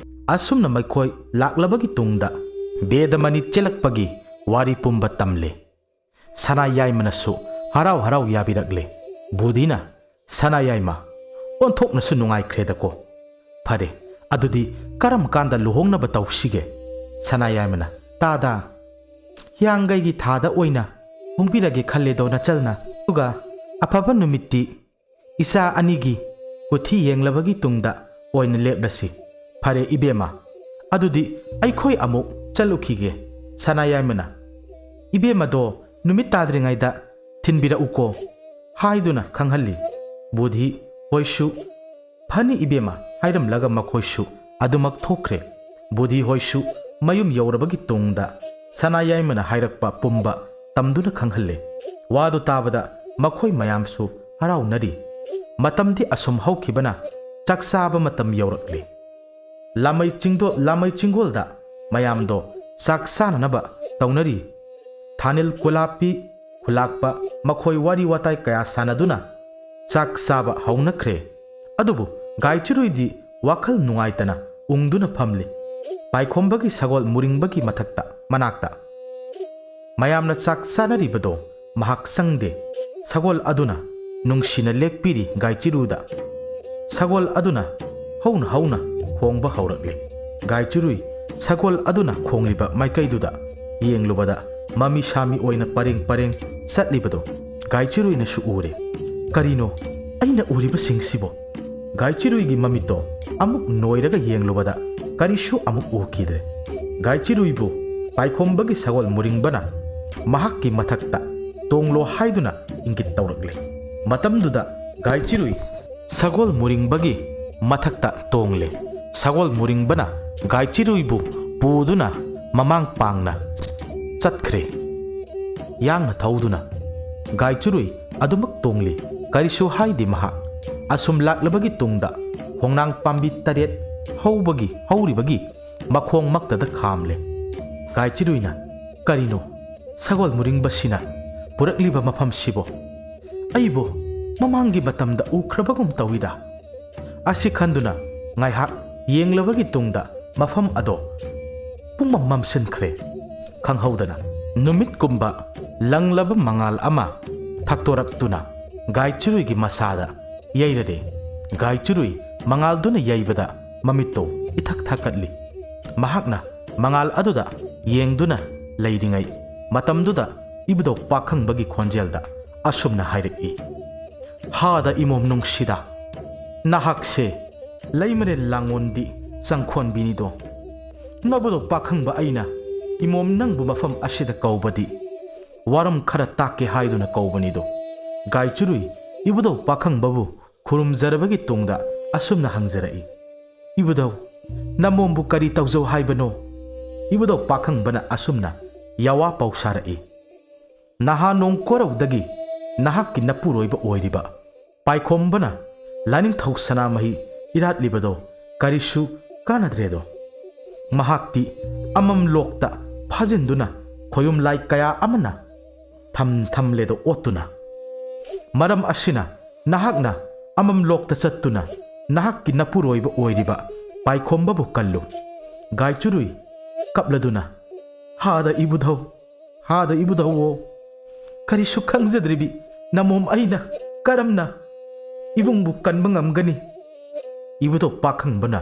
ꯑꯁꯨꯝꯅ ꯃꯈꯣꯏ ꯂꯥꯛꯂꯕꯒꯤ ꯇꯨꯡꯗ ꯕꯦꯗꯃꯅꯤ ꯆꯦꯜꯂꯛꯄꯒꯤ ꯋꯥꯔꯤ ꯄꯨꯝꯕ ꯇꯝꯂꯦ꯫ ꯁꯅꯥ ꯌꯥꯏꯃꯅꯁꯨ ꯍꯔꯥꯎ ꯍꯔꯥꯎ ꯌꯥꯕꯤꯔꯛꯂꯦ꯫ ꯕꯨꯙꯤꯅ, "ꯁꯅꯥ ꯌꯥꯏꯃ, ꯑꯣꯟꯊꯣꯛꯅꯁꯨ ꯅꯨꯡꯉꯥꯏꯈ꯭ꯔꯦꯗꯀꯣ꯫ ꯐꯔꯦ, ꯑꯗꯨꯗꯤ ꯀꯔꯝ ꯀꯥꯟꯗ ꯂꯨꯍꯣꯡꯅꯕ ꯇꯧꯁꯤꯒꯦ?" ꯁꯅꯥ ꯌꯥꯏꯃꯅ, "ꯇꯥꯗ, ꯍꯤꯌꯥꯡꯒꯩꯒꯤ ꯊꯥꯗ ꯑꯣꯏꯅ ꯍꯣꯡꯕꯤꯔꯒꯦ ꯈꯜꯂꯦꯗꯣ ꯅꯆꯜꯅ꯫ ꯑꯗꯨꯒ ꯑꯐꯕ ꯅꯨꯃꯤꯠꯇꯤ ꯏꯆꯥ ꯑꯅꯤꯒꯤ ꯀꯨꯊꯤ ꯌꯦꯡꯂꯕꯒꯤ ꯇꯨꯡꯗ ꯑꯣꯏꯅ ꯂꯦꯞꯂꯁꯤ꯫ ꯐꯔꯦ ꯏꯕꯦꯝꯃ, ꯑꯗꯨꯗꯤ ꯑꯩꯈꯣꯏ ꯑꯃꯨꯛ ꯆꯠꯂꯨꯈꯤꯒꯦ꯫" ꯁꯅꯥ ꯌꯥꯏꯃꯅ, "ꯏꯕꯦꯝꯃꯗꯣ ꯅꯨꯃꯤꯠ ꯇꯥꯗ꯭ꯔꯤꯉꯩꯗ ꯊꯤꯟꯕꯤꯔꯛꯎꯀꯣ" ꯍꯥꯏꯗꯨꯅ ꯈꯪꯍꯜꯂꯤ꯫ ꯕꯨꯙꯤ ꯍꯣꯏꯁꯨ, "ꯐꯅꯤ ꯏꯕꯦꯝꯃ" ꯍꯥꯏꯔꯝꯂꯒ ꯃꯈꯣꯏꯁꯨ ꯑꯗꯨꯃꯛ ꯊꯣꯛꯈ꯭ꯔꯦ꯫ ꯕꯨꯙꯤ ꯍꯣꯏꯁꯨ ꯃꯌꯨꯝ ꯌꯧꯔꯕꯒꯤ ꯇꯨꯡꯗ ꯁꯅꯥ ꯌꯥꯏꯃꯅ ꯍꯥꯏꯔꯛꯄ ꯄꯨꯝꯕ ꯇꯝꯗꯨꯅ ꯈꯪꯍꯜꯂꯦ꯫ ꯋꯥꯗꯨ ꯇꯥꯕꯗ ꯃꯈꯣꯏ ꯃꯌꯥꯝꯁꯨ ꯍꯔꯥꯎꯅꯔꯤ꯫ ꯃꯇꯝꯗꯤ ꯑꯁꯨꯝ ꯍꯧꯈꯤꯕꯅ ꯆꯥꯛ ꯆꯥꯕ ꯃꯇꯝ ꯌꯧꯔꯛꯂꯦ꯫ ꯂꯥꯃꯩ ꯆꯤꯡꯗꯣ-, ꯂꯥꯃꯩ ꯆꯤꯡꯒꯣꯜꯗ ꯃꯌꯥꯝꯗꯣ ꯆꯥꯛ ꯆꯥꯅꯅꯕ ꯇꯧꯅꯔꯤ꯫ ꯊꯥꯅꯤꯜ ꯀꯨꯂꯥꯞꯄꯤ ꯈꯨꯂꯥꯛꯄ ꯃꯈꯣꯏ ꯋꯥꯔꯤ ꯋꯥꯇꯥꯏ ꯀꯌꯥ ꯁꯥꯟꯅꯗꯨꯅ ꯆꯥꯛ ꯆꯥꯕ ꯍꯧꯅꯈ꯭ꯔꯦ꯫ ꯑꯗꯨꯕꯨ ꯒꯥꯏꯆꯤꯔꯨꯏꯗꯤ ꯋꯥꯈꯜ ꯅꯨꯡꯉꯥꯏꯇꯅ ꯎꯪꯗꯨꯅ ꯐꯝꯂꯤ꯫ ꯄꯥꯏꯈꯣꯝꯕꯒꯤ ꯁꯒꯣꯜ ꯃꯨꯔꯤꯡꯕꯒꯤ ꯃꯊꯛꯇ, ꯃꯅꯥꯛꯇ꯫ ꯃꯌꯥꯝꯅ ꯆꯥꯛ ꯆꯥꯅꯔꯤꯕꯗꯣ ꯃꯍꯥꯛ ꯆꯪꯗꯦ꯫ ꯁꯒꯣꯜ ꯑꯗꯨꯅ ꯅꯨꯡꯁꯤꯅ ꯂꯦꯛꯄꯤꯔꯤ ꯒꯥꯏꯆꯤꯔꯨꯗ꯫ ꯁꯒꯣꯜ ꯑꯗꯨꯅ ꯍꯧꯅ ꯍꯧꯅ ꯈꯣꯡꯕ ꯍꯧꯔꯛꯂꯦ꯫ ꯒꯥꯏꯆꯤꯔꯨꯏ ꯁꯒꯣꯜ ꯑꯗꯨꯅ ꯈꯣꯡꯂꯤꯕ ꯃꯥꯏꯀꯩꯗꯨꯗ ꯌꯦꯡꯂꯨꯕꯗ ꯃꯃꯤ ꯁꯥꯃꯤ ꯑꯣꯏꯅ ꯄꯔꯦꯡ ꯄꯔꯦꯡ ꯆꯠꯂꯤꯕꯗꯨ ꯒꯥꯏꯆꯤꯔꯨꯏꯅꯁꯨ ꯎꯔꯦ꯫ "ꯀꯔꯤꯅꯣ ꯑꯩꯅ ꯎꯔꯤꯕꯁꯤꯡꯁꯤꯕꯣ?" ꯒꯥꯏꯆꯤꯔꯨꯏꯒꯤ ꯃꯃꯤꯠꯇꯣ ꯑꯃꯨꯛ ꯅꯣꯏꯔꯒ ꯌꯦꯡꯂꯨꯕꯗ ꯀꯔꯤꯁꯨ ꯑꯃꯨꯛ ꯎꯈꯤꯗ꯭ꯔꯦ꯫ ꯒꯥꯏꯆꯤꯔꯨꯏꯕꯨ ꯄꯥꯏꯈꯣꯝꯕꯒꯤ ꯁꯒꯣꯜ ꯃꯨꯔꯤꯡꯕꯅ ꯃꯍꯥꯛꯀꯤ ꯃꯊꯛꯇ ꯇꯣꯡꯂꯣ ꯍꯥꯏꯗꯨꯅ ꯏꯪꯒꯤꯠ ꯇꯧꯔꯛꯂꯦ꯫ ꯃꯇꯝꯗꯨꯗ ꯒꯥꯏꯆꯤꯔꯨꯏ ꯁꯒꯣꯜ ꯃꯨꯔꯤꯡꯕꯒꯤ ꯃꯊꯛꯇ ꯇꯣꯡꯂꯦ꯫ ꯁꯒꯣꯜ ꯃꯨꯔꯤꯡꯕꯅ ꯒꯥꯏꯆꯤꯔꯨꯏꯕꯨ ꯄꯨꯗꯨꯅ ꯃꯃꯥꯡ ꯄꯥꯡꯅ ꯆꯠꯈ꯭ꯔꯦ꯫ ꯌꯥꯡꯅ ꯊꯧꯗꯨꯅ ꯒꯥꯏꯆꯤꯔꯨꯏ ꯑꯗꯨꯃꯛ ꯇꯣꯡꯂꯤ꯫ ꯀꯔꯤꯁꯨ ꯍꯥꯏꯗꯦ ꯃꯍꯥꯛ꯫ ꯑꯁꯨꯝ ꯂꯥꯛꯂꯕꯒꯤ ꯇꯨꯡꯗ ꯈꯣꯡꯅꯥꯡ ꯄꯥꯝꯕꯤ ꯇꯔꯦꯠ ꯍꯧꯕꯒꯤ, ꯍꯧꯔꯤꯕꯒꯤ ꯃꯈꯣꯡꯃꯛꯇꯗ ꯈꯥꯝꯂꯦ꯫ ꯒꯥꯏꯆꯤꯔꯨꯏꯅ, "ꯀꯔꯤꯅꯣ ꯁꯒꯣꯜ ꯃꯨꯔꯤꯡꯕꯁꯤꯅ ꯄꯨꯔꯛꯂꯤꯕ ꯃꯐꯝꯁꯤꯕꯣ? ꯑꯩꯕꯨ ꯃꯃꯥꯡꯒꯤ ꯃꯇꯝꯗ ꯎꯈ꯭ꯔꯕꯒꯨꯝ ꯇꯧꯏꯗ꯫" ꯑꯁꯤ ꯈꯟꯗꯨꯅ ꯉꯥꯏꯍꯥꯛ ꯌꯦꯡꯂꯕꯒꯤ ꯇꯨꯡꯗ ꯃꯐꯝ ꯑꯗꯣ ꯄꯨꯝꯃꯝ ꯃꯝꯁꯤꯟꯈ꯭ꯔꯦ꯫ ꯈꯪꯍꯧꯗꯅ ꯅꯨꯃꯤꯠꯀꯨꯝꯕ ꯂꯪꯂꯕ ꯃꯉꯥꯜ ꯑꯃ ꯊꯛꯇꯣꯔꯛꯇꯨꯅ ꯒꯥꯏꯆꯤꯔꯨꯏꯒꯤ ꯃꯁꯥꯗ ꯌꯩꯔꯔꯦ꯫ ꯒꯥꯏꯆꯤꯔꯨꯏ ꯃꯉꯥꯜꯗꯨꯅ ꯌꯩꯕꯗ ꯃꯃꯤꯠꯇꯣ ꯏꯊꯛ ꯊꯛꯀꯠꯂꯤ꯫ ꯃꯍꯥꯛꯅ ꯃꯉꯥꯜ ꯑꯗꯨꯗ ꯌꯦꯡꯗꯨꯅ ꯂꯩꯔꯤꯉꯩ ꯃꯇꯝꯗꯨꯗ ꯏꯕꯨꯙꯧ ꯄꯥꯈꯪꯕꯒꯤ ꯈꯣꯟꯖꯦꯜꯗ ꯑꯁꯨꯝꯅ ꯍꯥꯏꯔꯛꯏ, "ꯍꯥꯗ ꯏꯃꯣꯝ ꯅꯨꯡꯁꯤꯗ, ꯅꯍꯥꯛꯁꯦ ꯂꯩꯃꯔꯦꯜ ꯂꯥꯡꯉꯣꯟꯗꯤ ꯆꯪꯈꯣꯟꯕꯤꯅꯤꯗꯣ꯫ ꯅꯕꯨꯙꯧ ꯄꯥꯈꯪꯕ ꯑꯩꯅ ꯏꯃꯣꯝ ꯅꯪꯕꯨ ꯃꯐꯝ ꯑꯁꯤꯗ ꯀꯧꯕꯗꯤ ꯋꯥꯔꯝ ꯈꯔ ꯇꯥꯛꯀꯦ ꯍꯥꯏꯗꯨꯅ ꯀꯧꯕꯅꯤꯗꯣ꯫" ꯒꯥꯏꯆꯤꯔꯨꯏ ꯏꯕꯨꯙꯧ ꯄꯥꯈꯪꯕꯕꯨ ꯈꯨꯔꯨꯝꯖꯔꯕꯒꯤ ꯇꯨꯡꯗ ꯑꯁꯨꯝꯅ ꯍꯪꯖꯔꯛꯏ, "ꯏꯕꯨꯙꯧ, ꯅꯃꯣꯝꯕꯨ ꯀꯔꯤ ꯇꯧꯖꯧ ꯍꯥꯏꯕꯅꯣ?" ꯏꯕꯨꯙꯧ ꯄꯥꯈꯪꯕꯅ ꯑꯁꯨꯝꯅ ꯌꯥꯋꯥ ꯄꯥꯎꯁꯥꯔꯛꯏ, "ꯅꯍꯥ ꯅꯣꯡ ꯀꯣꯔꯧꯗꯒꯤ ꯅꯍꯥꯛꯀꯤ ꯅꯄꯨꯔꯣꯏꯕ ꯑꯣꯏꯔꯤꯕ ꯄꯥꯏꯈꯣꯝꯕꯅ ꯂꯥꯏꯅꯤꯡꯊꯧ ꯁꯅꯥꯃꯍꯤ ꯏꯔꯥꯠꯂꯤꯕꯗꯣ ꯀꯔꯤꯁꯨ ꯀꯥꯟꯅꯗ꯭ꯔꯦꯗꯣ꯫ ꯃꯍꯥꯛꯇꯤ ꯑꯃꯝ ꯂꯣꯛꯇ ꯐꯥꯖꯤꯟꯗꯨꯅ ꯈꯣꯌꯨꯝ ꯂꯥꯏ ꯀꯌꯥ ꯑꯃꯅ ꯊꯝ ꯊꯝꯂꯦꯗꯣ ꯑꯣꯠꯇꯨꯅ꯫ ꯃꯔꯝ ꯑꯁꯤꯅ ꯅꯍꯥꯛꯅ ꯑꯃꯝ ꯂꯣꯛꯇ ꯆꯠꯇꯨꯅ ꯅꯍꯥꯛꯀꯤ ꯅꯄꯨꯔꯣꯏꯕ ꯑꯣꯏꯔꯤꯕ ꯄꯥꯏꯈꯣꯝꯕꯕꯨ ꯀꯜꯂꯨ꯫" ꯒꯥꯏꯆꯨꯔꯨꯏ ꯀꯞꯂꯗꯨꯅ, "ꯍꯥꯗ ꯏꯕꯨꯙꯧ, ꯍꯥꯗ ꯏꯕꯨꯙꯧꯋꯣ, ꯀꯔꯤꯁꯨ ꯈꯪꯖꯗ꯭ꯔꯤꯕꯤ ꯅꯃꯣꯝ ꯑꯩꯅ ꯀꯔꯝꯅ ꯏꯕꯨꯡꯕꯨ ꯀꯟꯕ ꯉꯝꯒꯅꯤ?" ꯏꯕꯨꯙꯧ ꯄꯥꯈꯪꯕꯅ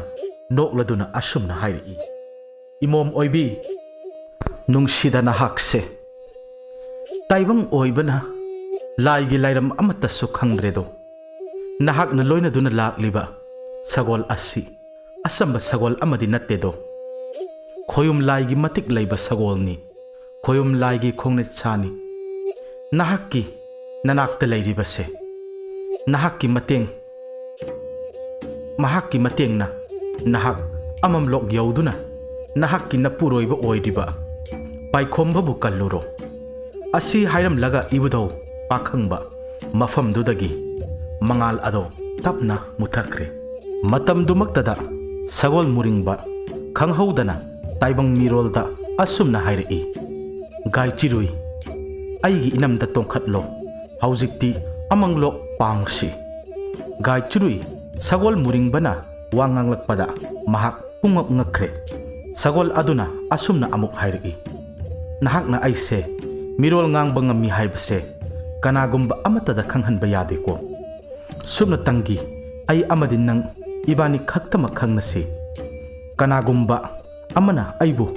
ꯅꯣꯛꯂꯗꯨꯅ ꯑꯁꯨꯝꯅ ꯍꯥꯏꯔꯛꯏ, ꯏꯃꯣꯝ ꯑꯣꯏꯕꯤ, ꯅꯨꯡꯁꯤꯗ ꯅꯍꯥꯛꯁꯦ꯫ ꯇꯥꯏꯕꯪ ꯑꯣꯏꯕꯅ ꯂꯥꯏꯒꯤ ꯂꯥꯏꯔꯝ ꯑꯃꯠꯇꯁꯨ ꯈꯪꯗ꯭ꯔꯦꯗꯣ꯫ ꯅꯍꯥꯛꯅ ꯂꯣꯏꯅꯗꯨꯅ ꯂꯥꯛꯂꯤꯕ ꯁꯒꯣꯜ ꯑꯁꯤ ꯑꯆꯝꯕ ꯁꯒꯣꯜ ꯑꯃꯗꯤ ꯅꯠꯇꯦꯗꯣ꯫ ꯈꯣꯌꯨꯝ ꯂꯥꯏꯒꯤ ꯃꯇꯤꯛ ꯂꯩꯕ ꯁꯒꯣꯜꯅꯤ꯫ ꯈꯣꯌꯨꯝ ꯂꯥꯏꯒꯤ ꯈꯣꯡꯅꯤꯠ ꯁꯥꯅꯤ꯫ ꯅꯍꯥꯛꯀꯤ ꯅꯅꯥꯛꯇ ꯂꯩꯔꯤꯕꯁꯦ ꯅꯍꯥꯛꯀꯤ ꯃꯇꯦꯡ, ꯃꯍꯥꯛꯀꯤ ꯃꯇꯦꯡꯅ ꯅꯍꯥꯛ ꯑꯃꯝꯂꯣꯛ ꯌꯧꯗꯨꯅ ꯅꯍꯥꯛꯀꯤ ꯅꯄꯨꯔꯣꯏꯕ ꯑꯣꯏꯔꯤꯕ ꯄꯥꯏꯈꯣꯝꯕꯕꯨ ꯀꯜꯂꯨꯔꯣ꯫ ꯑꯁꯤ ꯍꯥꯏꯔꯝꯂꯒ ꯏꯕꯨꯙꯧ ꯄꯥꯈꯪꯕ ꯃꯐꯝꯗꯨꯗꯒꯤ ꯃꯉꯥꯜ ꯑꯗꯣ ꯇꯞꯅ ꯃꯨꯊꯈ꯭ꯔꯦ꯫ ꯃꯇꯝꯗꯨꯃꯛꯇꯗ ꯁꯒꯣꯜ ꯃꯨꯔꯤꯡꯕ ꯈꯪꯍꯧꯗꯅ ꯇꯥꯏꯕꯪ ꯃꯤꯔꯣꯜꯗ ꯑꯁꯨꯝꯅ ꯍꯥꯏꯔꯛꯏ, "ꯒꯥꯏꯆꯤꯔꯨꯏ, ꯑꯩꯒꯤ ꯏꯅꯝꯗ ꯇꯣꯡꯈꯠꯂꯣ, ꯍꯧꯖꯤꯛꯇꯤ ꯑꯃꯪꯂꯣꯛ ꯄꯥꯡꯁꯤ꯫" ꯒꯥꯏꯆꯤꯔꯨꯏ ꯁꯒꯣꯜ ꯃꯨꯔꯤꯡꯕꯅ ꯋꯥ ꯉꯥꯡꯂꯛꯄꯗ ꯃꯍꯥꯛ ꯄꯨꯡꯉꯛ ꯉꯛꯈ꯭ꯔꯦ꯫ ꯁꯒꯣꯜ ꯑꯗꯨꯅ ꯑꯁꯨꯝꯅ ꯑꯃꯨꯛ ꯍꯥꯏꯔꯛꯏ, "ꯅꯍꯥꯛꯅ ꯑꯩꯁꯦ ꯃꯤꯔꯣꯜ ꯉꯥꯡꯕ ꯉꯝꯃꯤ ꯍꯥꯏꯕꯁꯦ ꯀꯅꯥꯒꯨꯝꯕ ꯑꯃꯠꯇꯗ ꯈꯪꯍꯟꯕ ꯌꯥꯗꯦꯀꯣ꯫ ꯁꯨꯞꯅꯇꯪꯒꯤ ꯑꯩ ꯑꯃꯗꯤ ꯅꯪ ꯏꯕꯥꯅꯤ ꯈꯛꯇꯃꯛ ꯈꯪꯅꯁꯤ꯫ ꯀꯅꯥꯒꯨꯝꯕ ꯑꯃꯅ ꯑꯩꯕꯨ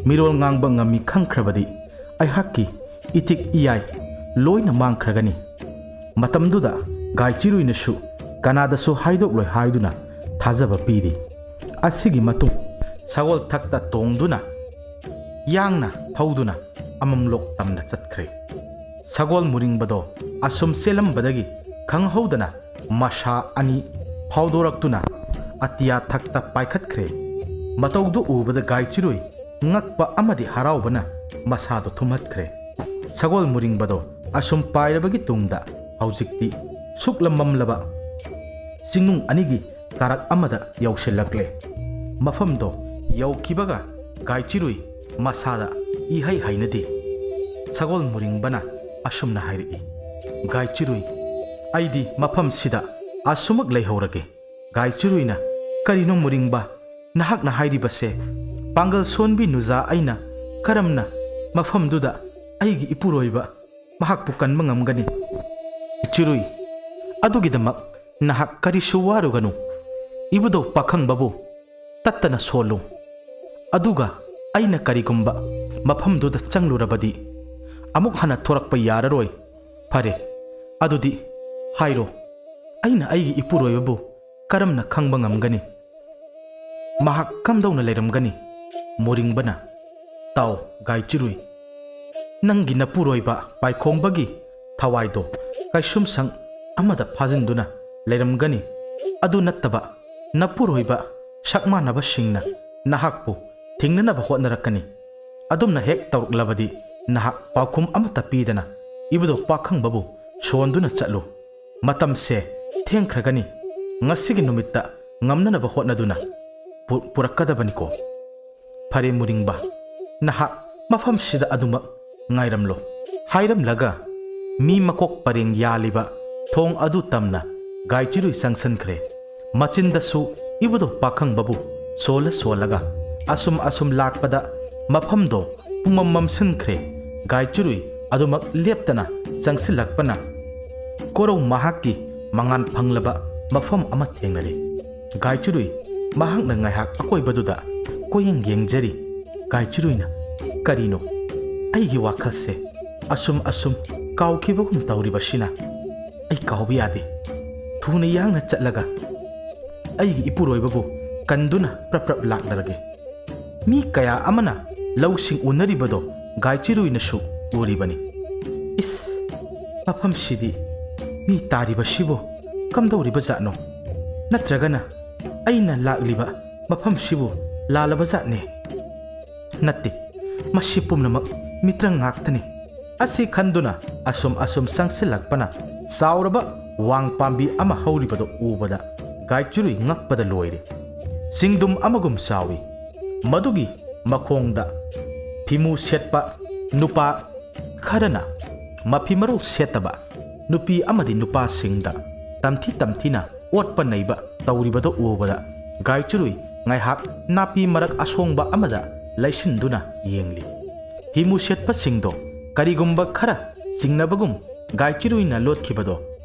ꯃꯤꯔꯣꯜ ꯉꯥꯡꯕ ꯉꯝꯃꯤ ꯈꯪꯈ꯭ꯔꯕꯗꯤ ꯑꯩꯍꯥꯛꯀꯤ ꯏꯇꯤꯛ ꯏꯌꯥꯏ ꯂꯣꯏꯅ ꯃꯥꯡꯈ꯭ꯔꯒꯅꯤ꯫" ꯃꯇꯝꯗꯨꯗ ꯒꯥꯏꯆꯤꯔꯨꯏꯅꯁꯨ ꯀꯅꯥꯗꯁꯨ ꯍꯥꯏꯗꯣꯛꯂꯣꯏ ꯍꯥꯏꯗꯨꯅ ꯊꯥꯖꯕ ꯄꯤꯔꯤ꯫ ꯑꯁꯤꯒꯤ ꯃꯇꯨꯡ ꯁꯒꯣꯜ ꯊꯛꯇ ꯇꯣꯡꯗꯨꯅ ꯌꯥꯡꯅ ꯊꯧꯗꯨꯅ ꯑꯃꯝꯂꯣꯛ ꯇꯝꯅ ꯆꯠꯈ꯭ꯔꯦ꯫ ꯁꯒꯣꯜ ꯃꯨꯔꯤꯡꯕꯗꯣ ꯑꯁꯨꯝ ꯆꯦꯜꯂꯝꯕꯗꯒꯤ ꯈꯪꯍꯧꯗꯅ ꯃꯁꯥ ꯑꯅꯤ ꯐꯥꯎꯗꯣꯔꯛꯇꯨꯅ ꯑꯇꯤꯌꯥ ꯊꯛꯇ ꯄꯥꯏꯈꯠꯈ꯭ꯔꯦ꯫ ꯃꯇꯧꯗꯨ ꯎꯕꯗ ꯒꯥꯏꯆꯤꯔꯨꯏ ꯉꯛꯄ ꯑꯃꯗꯤ ꯍꯔꯥꯎꯕꯅ ꯃꯁꯥꯗꯣ ꯊꯨꯝꯍꯠꯈ꯭ꯔꯦ꯫ ꯁꯒꯣꯜ ꯃꯨꯔꯤꯡꯕꯗꯣ ꯑꯁꯨꯝ ꯄꯥꯏꯔꯕꯒꯤ ꯇꯨꯡꯗ ꯍꯧꯖꯤꯛꯇꯤ ꯁꯨꯛꯂꯝ ꯃꯝꯂꯕ ꯆꯤꯡꯅꯨꯡ ꯑꯅꯤꯒꯤ ꯀꯥꯔꯛ ꯑꯃꯗ ꯌꯧꯁꯤꯜꯂꯛꯂꯦ꯫ ꯃꯐꯝꯗꯣ ꯌꯧꯈꯤꯕꯒ ꯒꯥꯏꯆꯤꯔꯨꯏ ꯃꯁꯥꯗ ꯏꯍꯩ ꯍꯩꯅꯗꯦ꯫ ꯁꯒꯣꯜ ꯃꯨꯔꯤꯡꯕꯅ ꯑꯁꯨꯝꯅ ꯍꯥꯏꯔꯛꯏ, "ꯒꯥꯏꯆꯤꯔꯨꯏ, ꯑꯩꯗꯤ ꯃꯐꯝꯁꯤꯗ ꯑꯁꯨꯃꯛ ꯂꯩꯍꯧꯔꯒꯦ꯫" ꯒꯥꯏꯆꯤꯔꯨꯏꯅ, "ꯀꯔꯤꯅꯣ ꯃꯨꯔꯤꯡꯕ, ꯅꯍꯥꯛꯅ ꯍꯥꯏꯔꯤꯕꯁꯦ? ꯄꯥꯡꯒꯜ ꯁꯣꯟꯕꯤ ꯅꯨꯖꯥ ꯑꯩꯅ ꯀꯔꯝꯅ ꯃꯐꯝꯗꯨꯗ ꯑꯩꯒꯤ ꯏꯄꯨꯔꯣꯏꯕ ꯃꯍꯥꯛꯄꯨ ꯀꯟꯕ ꯉꯝꯒꯅꯤ?" "ꯒꯥꯏꯆꯤꯔꯨꯏ, ꯑꯗꯨꯒꯤꯗꯃꯛ ꯅꯍꯥꯛ ꯀꯔꯤꯁꯨ ꯋꯥꯔꯨꯒꯅꯨ꯫ ꯏꯕꯨꯙꯧ ꯄꯥꯈꯪꯕꯕꯨ ꯇꯠꯇꯅ ꯁꯣꯜꯂꯨ꯫ ꯑꯗꯨꯒ ꯑꯩꯅ ꯀꯔꯤꯒꯨꯝꯕ ꯃꯐꯝꯗꯨꯗ ꯆꯪꯂꯨꯔꯕꯗꯤ ꯑꯃꯨꯛ ꯍꯟꯅ ꯊꯣꯔꯛꯄ ꯌꯥꯔꯔꯣꯏ꯫ ꯐꯔꯦ, ꯑꯗꯨꯗꯤ ꯍꯥꯏꯔꯣ, ꯑꯩꯅ ꯑꯩꯒꯤ ꯏꯄꯨꯔꯣꯏꯕꯕꯨ ꯀꯔꯝꯅ ꯈꯪꯕ ꯉꯝꯒꯅꯤ? ꯃꯍꯥꯛ ꯀꯝꯗꯧꯅ ꯂꯩꯔꯝꯒꯅꯤ? ꯃꯣꯔꯤꯡꯕꯅ, "ꯇꯥꯎ, ꯒꯥꯏꯆꯤꯔꯨꯏ, ꯅꯪꯒꯤ ꯅꯄꯨꯔꯣꯏꯕ ꯄꯥꯏꯈꯣꯝꯕꯒꯤ ꯊꯋꯥꯏꯗꯣ ꯀꯩꯁꯨꯝꯁꯪ ꯑꯃꯗ ꯐꯥꯖꯤꯟꯗꯨꯅ ꯂꯩꯔꯝꯒꯅꯤ꯫ ꯑꯗꯨ ꯅꯠꯇꯕ ꯅꯄꯨꯔꯣꯏꯕ ꯁꯛ ꯃꯥꯟꯅꯕꯁꯤꯡꯅ ꯅꯍꯥꯛꯄꯨ ꯊꯤꯡꯅꯅꯕ ꯍꯣꯠꯅꯔꯛꯀꯅꯤ꯫ ꯑꯗꯨꯝꯅ ꯍꯦꯛ ꯇꯧꯔꯛꯂꯕꯗꯤ ꯅꯍꯥꯛ ꯄꯥꯎꯈꯨꯝ ꯑꯃꯠꯇ ꯄꯤꯗꯅ ꯏꯕꯨꯙꯧ ꯄꯥꯈꯪꯕꯕꯨ ꯁꯣꯟꯗꯨꯅ ꯆꯠꯂꯨ꯫ ꯃꯇꯝꯁꯦ ꯊꯦꯡꯈ꯭ꯔꯒꯅꯤ꯫ ꯉꯁꯤꯒꯤ ꯅꯨꯃꯤꯠꯇ ꯉꯝꯅꯅꯕ ꯍꯣꯠꯅꯗꯨꯅ ꯄꯨ-, ꯄꯨꯔꯛꯀꯗꯕꯅꯤꯀꯣ꯫ ꯐꯔꯦ ꯃꯨꯔꯤꯡꯕ, ꯅꯍꯥꯛ ꯃꯐꯝꯁꯤꯗ ꯑꯗꯨꯃꯛ ꯉꯥꯏꯔꯝꯂꯣ" ꯍꯥꯏꯔꯝꯂꯒ ꯃꯤ ꯃꯀꯣꯛ ꯄꯔꯦꯡ ꯌꯥꯜꯂꯤꯕ ꯊꯣꯡ ꯑꯗꯨ ꯇꯝꯅ ꯒꯥꯏꯆꯤꯔꯨꯏ ꯆꯪꯁꯤꯟꯈ꯭ꯔꯦ꯫ ꯃꯆꯤꯟꯗꯁꯨ ꯏꯕꯨꯙꯧ ꯄꯥꯈꯪꯕꯕꯨ ꯁꯣꯜꯂ ꯁꯣꯜꯂꯒ ꯑꯁꯨꯝ ꯑꯁꯨꯝ ꯂꯥꯛꯄꯗ ꯃꯐꯝꯗꯣ ꯄꯨꯝꯃꯝ ꯃꯝꯁꯤꯟꯈ꯭ꯔꯦ꯫ ꯒꯥꯏꯆꯤꯔꯨꯏ ꯑꯗꯨꯃꯛ ꯂꯦꯞꯇꯅ ꯆꯪꯁꯤꯜꯂꯛꯄꯅ ꯀꯣꯔꯧ ꯃꯍꯥꯛꯀꯤ ꯃꯉꯥꯜ ꯐꯪꯂꯕ ꯃꯐꯝ ꯑꯃ ꯊꯦꯡꯅꯔꯦ꯫ ꯒꯥꯏꯆꯤꯔꯨꯏ ꯃꯍꯥꯛꯅ ꯉꯥꯏꯍꯥꯛ ꯑꯀꯣꯏꯕꯗꯨꯗ ꯀꯣꯏꯌꯦꯡ ꯌꯦꯡꯖꯔꯤ꯫ ꯒꯥꯏꯆꯤꯔꯨꯏꯅ, "ꯀꯔꯤꯅꯣ? ꯑꯩꯒꯤ ꯋꯥꯈꯜꯁꯦ ꯑꯁꯨꯝ ꯑꯁꯨꯝ ꯀꯥꯎꯈꯤꯕꯒꯨꯝ ꯇꯧꯔꯤꯕꯁꯤꯅ ꯑꯩ ꯀꯥꯎꯕ ꯌꯥꯗꯦ꯫ ꯊꯨꯅ ꯌꯥꯡꯅ ꯆꯠꯂꯒ ꯑꯩꯒꯤ ꯏꯄꯨꯔꯣꯏꯕꯕꯨ ꯀꯟꯗꯨꯅ ꯄ꯭ꯔꯞ ꯄ꯭ꯔꯞ ꯂꯥꯛꯂꯔꯒꯦ꯫" ꯃꯤ ꯀꯌꯥ ꯑꯃꯅ ꯂꯧꯁꯤꯡ ꯎꯅꯔꯤꯕꯗꯣ ꯒꯥꯏꯆꯤꯔꯨꯏꯅꯁꯨ ꯎꯔꯤꯕꯅꯤ꯫ "ꯏꯁ, ꯃꯐꯝꯁꯤꯗꯤ ꯃꯤ ꯇꯥꯔꯤꯕꯁꯤꯕꯨ ꯀꯝꯗꯧꯔꯤꯕ ꯖꯥꯠꯅꯣ? ꯅꯠꯇ꯭ꯔꯒꯅ ꯑꯩꯅ ꯂꯥꯛꯂꯤꯕ ꯃꯐꯝꯁꯤꯕꯨ ꯂꯥꯜꯂꯕ ꯖꯥꯠꯅꯦ? ꯅꯠꯇꯦ, ꯃꯁꯤ ꯄꯨꯝꯅꯃꯛ ꯃꯤꯇ꯭ꯔꯪ ꯉꯥꯛꯇꯅꯤ꯫" ꯑꯁꯤ ꯈꯟꯗꯨꯅ ꯑꯁꯨꯝ ꯑꯁꯨꯝ ꯆꯪꯁꯤꯜꯂꯛꯄꯅ ꯆꯥꯎꯔꯕ ꯋꯥꯡ ꯄꯥꯝꯕꯤ ꯑꯃ ꯍꯧꯔꯤꯕꯗꯨ ꯎꯕꯗ ꯒꯥꯏꯆꯤꯔꯨꯏ ꯉꯛꯄꯗ ꯂꯣꯏꯔꯦ꯫ ꯆꯤꯡꯗꯨꯝ ꯑꯃꯒꯨꯝ ꯆꯥꯎꯏ꯫ ꯃꯗꯨꯒꯤ ꯃꯈꯣꯡꯗ ꯐꯤꯃꯨ ꯁꯦꯠꯄ ꯅꯨꯄꯥ ꯈꯔꯅ ꯃꯐꯤ ꯃꯔꯣꯜ ꯁꯦꯠꯇꯕ ꯅꯨꯄꯤ ꯑꯃꯗꯤ ꯅꯨꯄꯥꯁꯤꯡꯗ ꯇꯝꯊꯤ ꯇꯝꯊꯤꯅ ꯑꯣꯠꯄ ꯅꯩꯕ ꯇꯧꯔꯤꯕꯗꯨ ꯎꯕꯗ ꯒꯥꯏꯆꯤꯔꯨꯏ ꯉꯥꯏꯍꯥꯛ ꯅꯥꯄꯤ ꯃꯔꯛ ꯑꯁꯣꯡꯕ ꯑꯃꯗ ꯂꯩꯁꯤꯟꯗꯨꯅ ꯌꯦꯡꯂꯤ꯫ ꯐꯤꯃꯨ ꯁꯦꯠꯄꯁꯤꯡꯗꯣ ꯀꯔꯤꯒꯨꯝꯕ ꯈꯔ ꯆꯤꯡꯅꯕꯒꯨꯝ ꯒꯥꯏꯆꯤꯔꯨꯏꯅ ꯂꯣꯠꯈꯤꯕꯗꯣ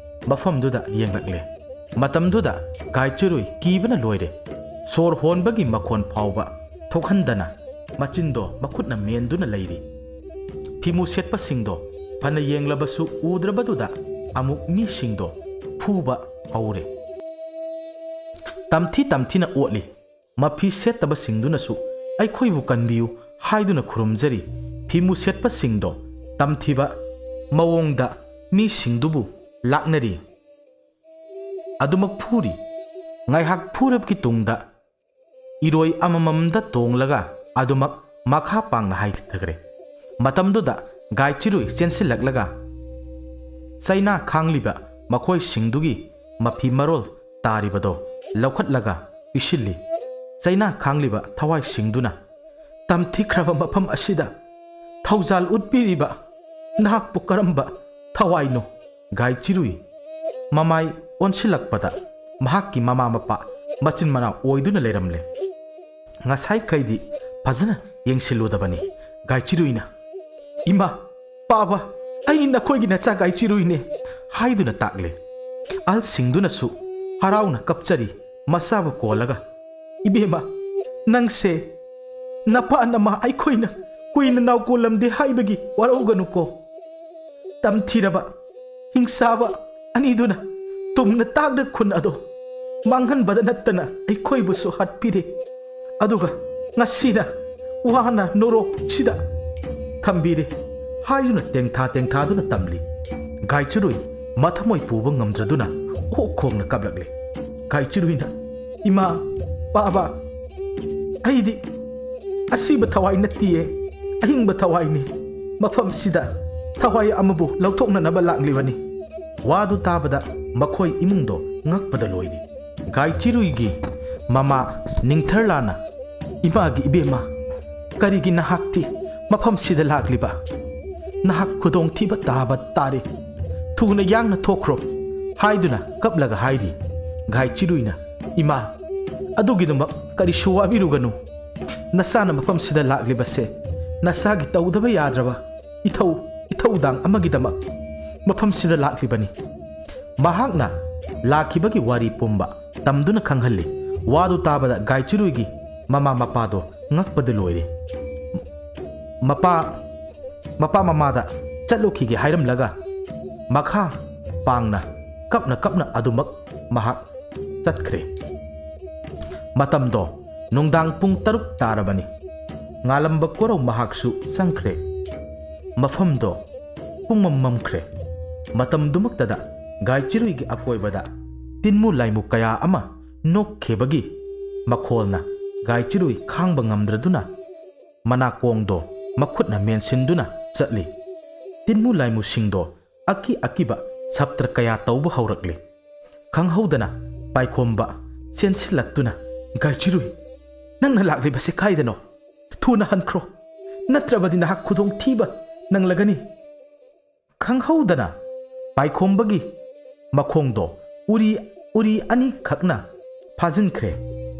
ꯃꯐꯝꯗꯨꯗ ꯌꯦꯡꯂꯛꯂꯦ꯫ ꯃꯇꯝꯗꯨꯗ ꯒꯥꯏꯆꯤꯔꯨꯏ ꯀꯤꯕꯅ ꯂꯣꯏꯔꯦ꯫ ꯁꯣꯔ ꯍꯣꯟꯕꯒꯤ ꯃꯈꯣꯟ ꯐꯥꯎꯕ ꯊꯣꯛꯍꯟꯗꯅ ꯃꯆꯤꯟꯗꯣ ꯃꯈꯨꯠꯅ ꯃꯦꯟꯗꯨꯅ ꯂꯩꯔꯤ꯫ ꯐꯤꯃꯨ ꯁꯦꯠꯄꯁꯤꯡꯗꯣ ꯐꯅ ꯌꯦꯡꯂꯕꯁꯨ ꯎꯗ꯭ꯔꯕꯗꯨꯗ ꯑꯃꯨꯛ ꯃꯤꯁꯤꯡꯗꯣ ꯐꯨꯕ ꯍꯧꯔꯦ꯫ ꯇꯝꯊꯤ ꯇꯝꯊꯤꯅ ꯑꯣꯠꯂꯤ꯫ ꯃꯐꯤ ꯁꯦꯠꯇꯕꯁꯤꯡꯗꯨꯅꯁꯨ "ꯑꯩꯈꯣꯏꯕꯨ ꯀꯟꯕꯤꯌꯨ" ꯍꯥꯏꯗꯨꯅ ꯈꯨꯔꯨꯝꯖꯔꯤ꯫ ꯐꯤꯃꯨ ꯁꯦꯠꯄꯁꯤꯡꯗꯣ ꯇꯝꯊꯤꯕ ꯃꯑꯣꯡꯗ ꯃꯤꯁꯤꯡꯗꯨꯕꯨ ꯂꯥꯛꯅꯔꯤ꯫ ꯑꯗꯨꯃꯛ ꯐꯨꯔꯤ꯫ ꯉꯥꯏꯍꯥꯛ ꯐꯨꯔꯕꯒꯤ ꯇꯨꯡꯗ ꯏꯔꯣꯏ ꯑꯃꯃꯝꯗ ꯇꯣꯡꯂꯒ ꯑꯗꯨꯃꯛ ꯃꯈꯥ ꯄꯥꯡꯅ ꯍꯥꯏꯊꯈ꯭ꯔꯦ꯫ ꯃꯇꯝꯗꯨꯗ ꯒꯥꯏꯆꯤꯔꯨꯏ ꯆꯦꯟꯁꯤꯜꯂꯛꯂꯒ ꯆꯩꯅꯥ ꯈꯥꯡꯂꯤꯕ ꯃꯈꯣꯏꯁꯤꯡꯗꯨꯒꯤ ꯃꯐꯤ ꯃꯔꯣꯜ ꯇꯥꯔꯤꯕꯗꯣ ꯂꯧꯈꯠꯂꯒ ꯄꯤꯁꯤꯜꯂꯤ꯫ ꯆꯩꯅꯥ ꯈꯥꯡꯂꯤꯕ ꯊꯋꯥꯏꯁꯤꯡꯗꯨꯅ ꯇꯝꯊꯤꯈ꯭ꯔꯕ ꯃꯐꯝ ꯑꯁꯤꯗ ꯊꯧꯖꯥꯜ ꯎꯠꯄꯤꯔꯤꯕ ꯅꯍꯥꯛꯄꯨ ꯀꯔꯝꯕ ꯊꯋꯥꯏꯅꯣ? ꯒꯥꯏꯆꯤꯔꯨꯏ ꯃꯃꯥꯏ ꯑꯣꯟꯁꯤꯜꯂꯛꯄꯗ ꯃꯍꯥꯛꯀꯤ ꯃꯃꯥ ꯃꯄꯥ ꯃꯆꯤꯟ ꯃꯅꯥꯎ ꯑꯣꯏꯗꯨꯅ ꯂꯩꯔꯝꯂꯦ꯫ ꯉꯁꯥꯏꯈꯩꯗꯤ ꯐꯖꯅ ꯌꯦꯡꯁꯤꯜꯂꯨꯗꯕꯅꯤ꯫ ꯒꯥꯏꯆꯤꯔꯨꯏꯅ, "ꯏꯃꯥ, ꯄꯥꯕ, ꯑꯩ ꯅꯈꯣꯏꯒꯤ ꯅꯆꯥ ꯒꯥꯏꯆꯤꯔꯨꯏꯅꯦ" ꯍꯥꯏꯗꯨꯅ ꯇꯥꯛꯂꯦ꯫ ꯑꯍꯜꯁꯤꯡꯗꯨꯅꯁꯨ ꯍꯔꯥꯎꯅ ꯀꯞꯆꯔꯤ꯫ ꯃꯆꯥꯕꯨ ꯀꯣꯜꯂꯒ, "ꯏꯕꯦꯝꯃ, ꯅꯪꯁꯦ ꯅꯄꯥ ꯅꯃꯥ ꯑꯩꯈꯣꯏꯅ ꯀꯨꯏꯅ ꯅꯥꯎꯀꯣꯜꯂꯝꯗꯦ ꯍꯥꯏꯕꯒꯤ ꯋꯥꯔꯧꯒꯅꯨꯀꯣ꯫ ꯇꯝꯊꯤꯔꯕ, ꯍꯤꯡꯁꯥꯕ ꯑꯅꯤꯗꯨꯅ ꯇꯨꯝꯅ ꯇꯥꯛꯅ ꯈꯨꯟ ꯑꯗꯣ ꯃꯥꯡꯍꯟꯕꯗ ꯅꯠꯇꯅ ꯑꯩꯈꯣꯏꯕꯨꯁꯨ ꯍꯥꯠꯄꯤꯔꯦ꯫ ꯑꯗꯨꯒ ꯉꯁꯤꯅ ꯋꯥꯅ ꯅꯣꯔꯣꯛꯁꯤꯗ ꯊꯝꯕꯤꯔꯦ" ꯍꯥꯏꯗꯨꯅ ꯇꯦꯡꯊꯥ ꯇꯦꯡꯊꯥꯗꯨꯅ ꯇꯝꯂꯤ꯫ ꯒꯥꯏꯆꯤꯔꯨꯏ ꯃꯊꯃꯣꯏ ꯄꯨꯕ ꯉꯝꯗ꯭ꯔꯗꯨꯅ ꯑꯣꯛ ꯈꯣꯡꯅ ꯀꯞꯂꯛꯂꯦ꯫ ꯒꯥꯏꯆꯤꯔꯨꯏꯅ, "ꯏꯃꯥ, ꯄꯥꯕ, ꯑꯩꯗꯤ ꯑꯁꯤꯕ ꯊꯋꯥꯏ ꯅꯠꯇꯤꯌꯦ, ꯑꯍꯤꯡꯕ ꯊꯋꯥꯏꯅꯤ꯫ ꯃꯐꯝꯁꯤꯗ ꯊꯋꯥꯏ ꯑꯃꯕꯨ ꯂꯧꯊꯣꯛꯅꯅꯕ ꯂꯥꯛꯂꯤꯕꯅꯤ"꯫ ꯋꯥꯗꯨ ꯇꯥꯕꯗ ꯃꯈꯣꯏ ꯏꯃꯨꯡꯗꯣ ꯉꯛꯄꯗ ꯂꯣꯏꯔꯤ꯫ ꯒꯥꯏꯆꯤꯔꯨꯏꯒꯤ ꯃꯃꯥ ꯅꯤꯡꯊꯔꯂꯥꯅ "ꯏꯃꯥꯒꯤ ꯏꯕꯦꯝꯃ, ꯀꯔꯤꯒꯤ ꯅꯍꯥꯛꯇꯤ ꯃꯐꯝꯁꯤꯗ ꯂꯥꯛꯂꯤꯕ? ꯅꯍꯥꯛ ꯈꯨꯗꯣꯡꯊꯤꯕ ꯇꯥꯕ ꯇꯥꯔꯦ꯫ ꯊꯨꯅ ꯌꯥꯡꯅ ꯊꯣꯛꯈ꯭ꯔꯣ" ꯍꯥꯏꯗꯨꯅ ꯀꯞꯂꯒ ꯍꯥꯏꯔꯤ꯫ ꯒꯥꯏꯆꯤꯔꯨꯏꯅ, "ꯏꯃꯥ, ꯑꯗꯨꯒꯤꯗꯃꯛ ꯀꯔꯤꯁꯨ ꯋꯥꯕꯤꯔꯨꯒꯅꯨ꯫ ꯅꯁꯥꯅ ꯃꯐꯝꯁꯤꯗ ꯂꯥꯛꯂꯤꯕꯁꯦ ꯅꯁꯥꯒꯤ ꯇꯧꯗꯕ ꯌꯥꯗ꯭ꯔꯕ ꯏꯊꯧ ꯏꯊꯧꯗꯥꯡ ꯑꯃꯒꯤꯗꯃꯛ ꯃꯐꯝꯁꯤꯗ ꯂꯥꯛꯂꯤꯕꯅꯤ"꯫ ꯃꯍꯥꯛꯅ ꯂꯥꯛꯈꯤꯕꯒꯤ ꯋꯥꯔꯤ ꯄꯨꯝꯕ ꯇꯝꯗꯨꯅ ꯈꯪꯍꯜꯂꯤ꯫ ꯋꯥꯗꯨ ꯇꯥꯕꯗ ꯒꯥꯏꯆꯤꯔꯨꯏꯒꯤ ꯃꯃꯥ ꯃꯄꯥꯗꯣ ꯉꯛꯄꯗ ꯂꯣꯏꯔꯦ꯫ ꯃꯄꯥ ꯃꯄꯥ ꯃꯃꯥꯗ ꯆꯠꯂꯨꯈꯤꯒꯦ ꯍꯥꯏꯔꯝꯂꯒ ꯃꯈꯥ ꯄꯥꯡꯅ ꯀꯞꯅ ꯀꯞꯅ ꯑꯗꯨꯃꯛ ꯃꯍꯥꯛ ꯆꯠꯈ꯭ꯔꯦ꯫ ꯃꯇꯝꯗꯣ ꯅꯨꯡꯗꯥꯡ ꯄꯨꯡ ꯇꯔꯨꯛ ꯇꯥꯔꯕꯅꯤ꯫ ꯉꯥꯂꯝꯕ ꯀꯣꯔꯧ ꯃꯍꯥꯛꯁꯨ ꯆꯪꯈ꯭ꯔꯦ꯫ ꯃꯐꯝꯗꯣ ꯄꯨꯡꯃꯝ ꯃꯝꯈ꯭ꯔꯦ꯫ ꯃꯇꯝꯗꯨꯃꯛꯇꯗ ꯒꯥꯏꯆꯤꯔꯨꯏꯒꯤ ꯑꯀꯣꯏꯕꯗ ꯇꯤꯟꯃꯨ ꯂꯥꯏꯃꯨ ꯀꯌꯥ ꯑꯃ ꯅꯣꯛꯈꯤꯕꯒꯤ ꯃꯈꯣꯜꯅ ꯒꯥꯏꯆꯤꯔꯨꯏ ꯈꯥꯡꯕ ꯉꯝꯗ꯭ꯔꯗꯨꯅ ꯃꯅꯥꯀꯣꯡꯗꯣ ꯃꯈꯨꯠꯅ ꯃꯦꯟꯁꯤꯟꯗꯨꯅ ꯆꯠꯂꯤ꯫ ꯇꯤꯟꯃꯨ ꯂꯥꯏꯃꯨꯁꯤꯡꯗꯣ ꯑꯀꯤ ꯑꯀꯤꯕ ꯁꯞꯇ꯭ꯔ ꯀꯌꯥ ꯇꯧꯕ ꯍꯧꯔꯛꯂꯤ꯫ ꯈꯪꯍꯧꯗꯅ ꯄꯥꯏꯈꯣꯝꯕ ꯆꯦꯟꯁꯤꯜꯂꯛꯇꯨꯅ, "ꯒꯥꯏꯆꯤꯔꯨꯏ, ꯅꯪꯅ ꯂꯥꯛꯂꯤꯕꯁꯤ ꯀꯥꯏꯗꯅꯣ? ꯊꯨꯅ ꯍꯟꯈ꯭ꯔꯣ, ꯅꯠꯇ꯭ꯔꯕꯗꯤ ꯅꯍꯥꯛ ꯈꯨꯗꯣꯡꯊꯤꯕ ꯅꯪꯂꯒꯅꯤ꯫" ꯈꯪꯍꯧꯗꯅ ꯄꯥꯏꯈꯣꯝꯕꯒꯤ ꯃꯈꯣꯡꯗꯣ ꯎꯔꯤ ꯎꯔꯤ ꯑꯅꯤꯈꯛꯅ ꯐꯥꯖꯤꯟꯈ꯭ꯔꯦ꯫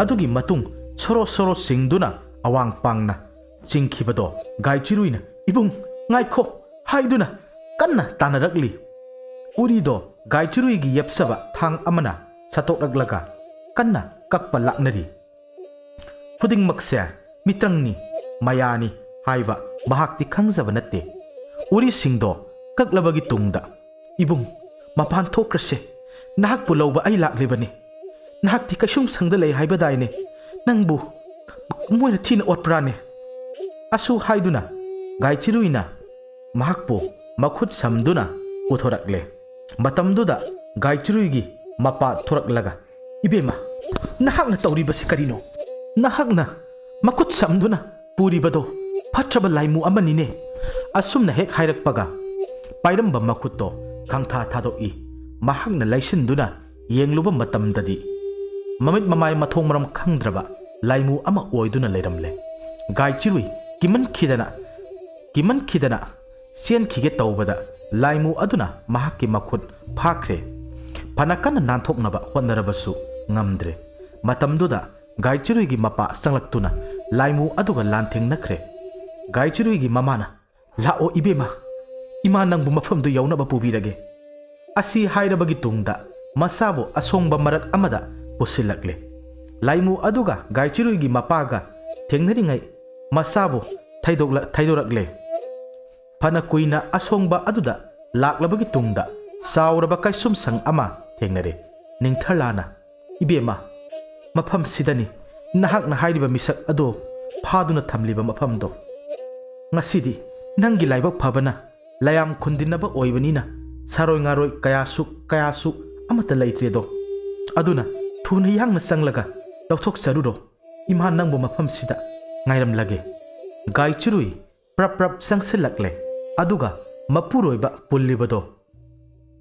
ꯑꯗꯨꯒꯤ ꯃꯇꯨꯡ ꯁꯣꯔꯣ ꯁꯣꯔꯣ ꯆꯤꯡꯗꯨꯅ ꯑꯋꯥꯡ ꯄꯥꯡꯅ ꯆꯤꯡꯈꯤꯕꯗꯣ ꯒꯥꯏꯆꯤꯔꯨꯏꯅ, "ꯏꯕꯨꯡ, ꯉꯥꯏꯈꯣ" ꯍꯥꯏꯗꯨꯅ ꯀꯟꯅ ꯇꯥꯟꯅꯔꯛꯂꯤ꯫ ꯎꯔꯤꯗꯣ ꯒꯥꯏꯆꯤꯔꯨꯏꯒꯤ ꯌꯦꯞꯁꯕ ꯊꯥꯡ ꯑꯃꯅ ꯁꯠꯇꯣꯛꯂꯛꯂꯒ ꯀꯟꯅ ꯀꯛꯄ ꯂꯥꯛꯅꯔꯤ꯫ ꯈꯨꯗꯤꯡꯃꯛꯁꯦ ꯃꯤꯇ꯭ꯔꯪꯅꯤ, ꯃꯌꯥꯅꯤ ꯍꯥꯏꯕ ꯃꯍꯥꯛꯇꯤ ꯈꯪꯖꯕ ꯅꯠꯇꯦ꯫ ꯎꯔꯤꯁꯤꯡꯗꯣ ꯀꯛꯂꯕꯒꯤ ꯇꯨꯡꯗ, "ꯏꯕꯨꯡ, ꯃꯄꯥꯟ ꯊꯣꯛꯈ꯭ꯔꯁꯦ꯫ ꯅꯍꯥꯛꯄꯨ ꯂꯧꯕ ꯑꯩ ꯂꯥꯛꯂꯤꯕꯅꯤ꯫ ꯅꯍꯥꯛꯇꯤ ꯀꯩꯁꯨꯝꯁꯪꯗ ꯂꯩ ꯍꯥꯏꯕꯗꯥꯏꯅꯦ? ꯅꯪꯕꯨ ꯃꯣꯏꯅ ꯊꯤꯅ ꯑꯣꯠꯄ꯭ꯔꯥꯅꯦ?" ꯑꯁꯨ ꯍꯥꯏꯗꯨꯅ ꯒꯥꯏꯆꯤꯔꯨꯏꯅ ꯃꯍꯥꯛꯄꯨ ꯃꯈꯨꯠ ꯁꯝꯗꯨꯅ ꯄꯨꯊꯣꯔꯛꯂꯦ꯫ ꯃꯇꯝꯗꯨꯗ ꯒꯥꯏꯆꯤꯔꯨꯏꯒꯤ ꯃꯄꯥ ꯊꯣꯔꯛꯂꯒ, "ꯏꯕꯦꯝꯃ, ꯅꯍꯥꯛꯅ ꯇꯧꯔꯤꯕꯁꯤ ꯀꯔꯤꯅꯣ? ꯅꯍꯥꯛꯅ ꯃꯈꯨꯠ ꯁꯝꯗꯨꯅ ꯄꯨꯔꯤꯕꯗꯣ ꯐꯠꯇ꯭ꯔꯕ ꯂꯥꯏꯃꯨ ꯑꯃꯅꯤꯅꯦ꯫" ꯑꯁꯨꯝꯅ ꯍꯦꯛ ꯍꯥꯏꯔꯛꯄꯒ ꯄꯥꯏꯔꯝꯕ ꯃꯈꯨꯠꯇꯣ ꯈꯪꯊꯥ ꯊꯥꯗꯣꯛꯏ꯫ ꯃꯍꯥꯛꯅ ꯂꯩꯁꯤꯟꯗꯨꯅ ꯌꯦꯡꯂꯨꯕ ꯃꯇꯝꯗꯗꯤ ꯃꯃꯤꯠ ꯃꯃꯥꯏ ꯃꯊꯣꯡ ꯃꯔꯝ ꯈꯪꯗ꯭ꯔꯕ ꯂꯥꯏꯃꯨ ꯑꯃ ꯑꯣꯏꯗꯨꯅ ꯂꯩꯔꯝꯂꯦ꯫ ꯒꯥꯏꯆꯤꯔꯨꯏ ꯀꯤꯃꯟꯈꯤꯗꯅ, ꯀꯤꯃꯟꯈꯤꯗꯅ ꯆꯦꯟꯈꯤꯒꯦ ꯇꯧꯕꯗ ꯂꯥꯏꯃꯨ ꯑꯗꯨꯅ ꯃꯍꯥꯛꯀꯤ ꯃꯈꯨꯠ ꯐꯥꯈ꯭ꯔꯦ꯫ ꯐꯅ ꯀꯟꯅ ꯅꯥꯟꯊꯣꯛꯅꯕ ꯍꯣꯠꯅꯔꯕꯁꯨ ꯉꯝꯗ꯭ꯔꯦ꯫ ꯃꯇꯝꯗꯨꯗ ꯒꯥꯏꯆꯤꯔꯨꯏꯒꯤ ꯃꯄꯥ ꯆꯪꯂꯛꯇꯨꯅ ꯂꯥꯏꯃꯨ ꯑꯗꯨꯒ ꯂꯥꯟꯊꯦꯡꯅꯈ꯭ꯔꯦ꯫ ꯒꯥꯏꯆꯤꯔꯨꯏꯒꯤ ꯃꯃꯥꯅ, "ꯂꯥꯛꯑꯣ ꯏꯕꯦꯝꯃ, ꯏꯃꯥ ꯅꯪꯕꯨ ꯃꯐꯝꯗꯨ ꯌꯧꯅꯕ ꯄꯨꯕꯤꯔꯒꯦ꯫" ꯑꯁꯤ ꯍꯥꯏꯔꯕꯒꯤ ꯇꯨꯡꯗ ꯃꯆꯥꯕꯨ ꯑꯁꯣꯡꯕ ꯃꯔꯛ ꯑꯃꯗ ꯄꯨꯁꯤꯜꯂꯛꯂꯦ꯫ ꯂꯥꯏꯃꯨ ꯑꯗꯨꯒ ꯒꯥꯏꯆꯤꯔꯨꯏꯒꯤ ꯃꯄꯥꯒ ꯊꯦꯡꯅꯔꯤꯉꯩ ꯃꯁꯥꯕꯨ ꯊꯩꯗꯣꯛꯂ-, ꯊꯩꯗꯣꯔꯛꯂꯦ꯫ ꯐꯅ ꯀꯨꯏꯅ ꯑꯁꯣꯡꯕ ꯑꯗꯨꯗ ꯂꯥꯛꯂꯕꯒꯤ ꯇꯨꯡꯗ ꯆꯥꯎꯔꯕ ꯀꯩꯁꯨꯝꯁꯪ ꯑꯃ ꯊꯦꯡꯅꯔꯦ꯫ ꯅꯤꯡꯊꯔꯂꯥꯅ, "ꯏꯕꯦꯝꯃ, ꯃꯐꯝꯁꯤꯗꯅꯤ ꯅꯍꯥꯛꯅ ꯍꯥꯏꯔꯤꯕ ꯃꯤꯁꯛ ꯑꯗꯣ ꯐꯥꯗꯨꯅ ꯊꯝꯂꯤꯕ ꯃꯐꯝꯗꯣ꯫ ꯉꯁꯤꯗꯤ ꯅꯪꯒꯤ ꯂꯥꯏꯕꯛ ꯐꯕꯅ ꯂꯌꯥꯝ ꯈꯨꯟꯗꯤꯟꯅꯕ ꯑꯣꯏꯕꯅꯤꯅ ꯁꯥꯔꯣꯏ ꯉꯥꯔꯣꯏ ꯀꯌꯥꯁꯨ, ꯀꯌꯥꯁꯨ ꯑꯃꯠꯇ ꯂꯩꯇ꯭ꯔꯦꯗꯣ꯫ ꯑꯗꯨꯅ ꯊꯨꯅ ꯌꯥꯡꯅ ꯆꯪꯂꯒ ꯂꯧꯊꯣꯛꯆꯔꯨꯔꯣ꯫ ꯏꯃꯥ ꯅꯪꯕꯨ ꯃꯐꯝꯁꯤꯗ ꯉꯥꯏꯔꯝꯂꯒꯦ"꯫ ꯒꯥꯏꯆꯤꯔꯨꯏ ꯄ꯭ꯔꯞ ꯄ꯭ꯔꯞ ꯆꯪꯁꯤꯜꯂꯛꯂꯦ꯫ ꯑꯗꯨꯒ ꯃꯄꯨꯔꯣꯏꯕ ꯄꯨꯜꯂꯤꯕꯗꯣ,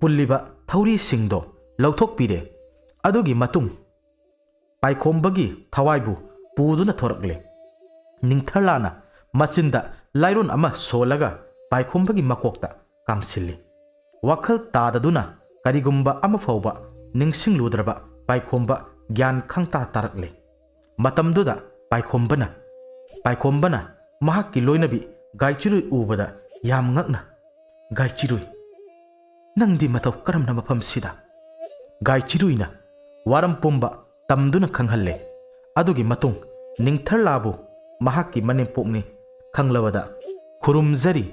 ꯄꯨꯜꯂꯤꯕ ꯊꯧꯔꯤꯁꯤꯡꯗꯣ ꯂꯧꯊꯣꯛꯄꯤꯔꯦ꯫ ꯑꯗꯨꯒꯤ ꯃꯇꯨꯡ ꯄꯥꯏꯈꯣꯝꯕꯒꯤ ꯊꯋꯥꯏꯕꯨ ꯄꯨꯗꯨꯅ ꯊꯣꯔꯛꯂꯦ꯫ ꯅꯤꯡꯊꯔꯂꯥꯅ ꯃꯆꯤꯟꯗ ꯂꯥꯏꯔꯣꯟ ꯑꯃ ꯁꯣꯜꯂꯒ ꯄꯥꯏꯈꯣꯝꯕꯒꯤ ꯃꯀꯣꯛꯇ ꯀꯥꯝꯁꯤꯜꯂꯤ꯫ ꯋꯥꯈꯜ ꯇꯥꯗꯗꯨꯅ ꯀꯔꯤꯒꯨꯝꯕ ꯑꯃ ꯐꯥꯎꯕ ꯅꯤꯡꯁꯤꯡꯂꯨꯗ꯭ꯔꯕ ꯄꯥꯏꯈꯣꯝꯕ ꯒ꯭ꯌꯥꯟ ꯈꯪꯇꯥ ꯇꯥꯔꯛꯂꯦ꯫ ꯃꯇꯝꯗꯨꯗ ꯄꯥꯏꯈꯣꯝꯕꯅ, ꯄꯥꯏꯈꯣꯝꯕꯅ ꯃꯍꯥꯛꯀꯤ ꯂꯣꯏꯅꯕꯤ ꯒꯥꯏꯆꯤꯔꯨꯏ ꯎꯕꯗ ꯌꯥꯝ ꯉꯛꯅ, "ꯒꯥꯏꯆꯤꯔꯨꯏ, ꯅꯪꯗꯤ ꯃꯇꯧ ꯀꯔꯝꯅ ꯃꯐꯝꯁꯤꯗ?" ꯒꯥꯏꯆꯤꯔꯨꯏꯅ ꯋꯥꯔꯝ ꯄꯨꯝꯕ ꯇꯝꯗꯨꯅ ꯈꯪꯍꯜꯂꯦ꯫ ꯑꯗꯨꯒꯤ ꯃꯇꯨꯡ ꯅꯤꯡꯊꯔꯂꯥꯕꯨ ꯃꯍꯥꯛꯀꯤ ꯃꯅꯦꯝꯄꯣꯛꯅꯤ ꯈꯪꯂꯕꯗ, "ꯈꯨꯔꯨꯝꯖꯔꯤ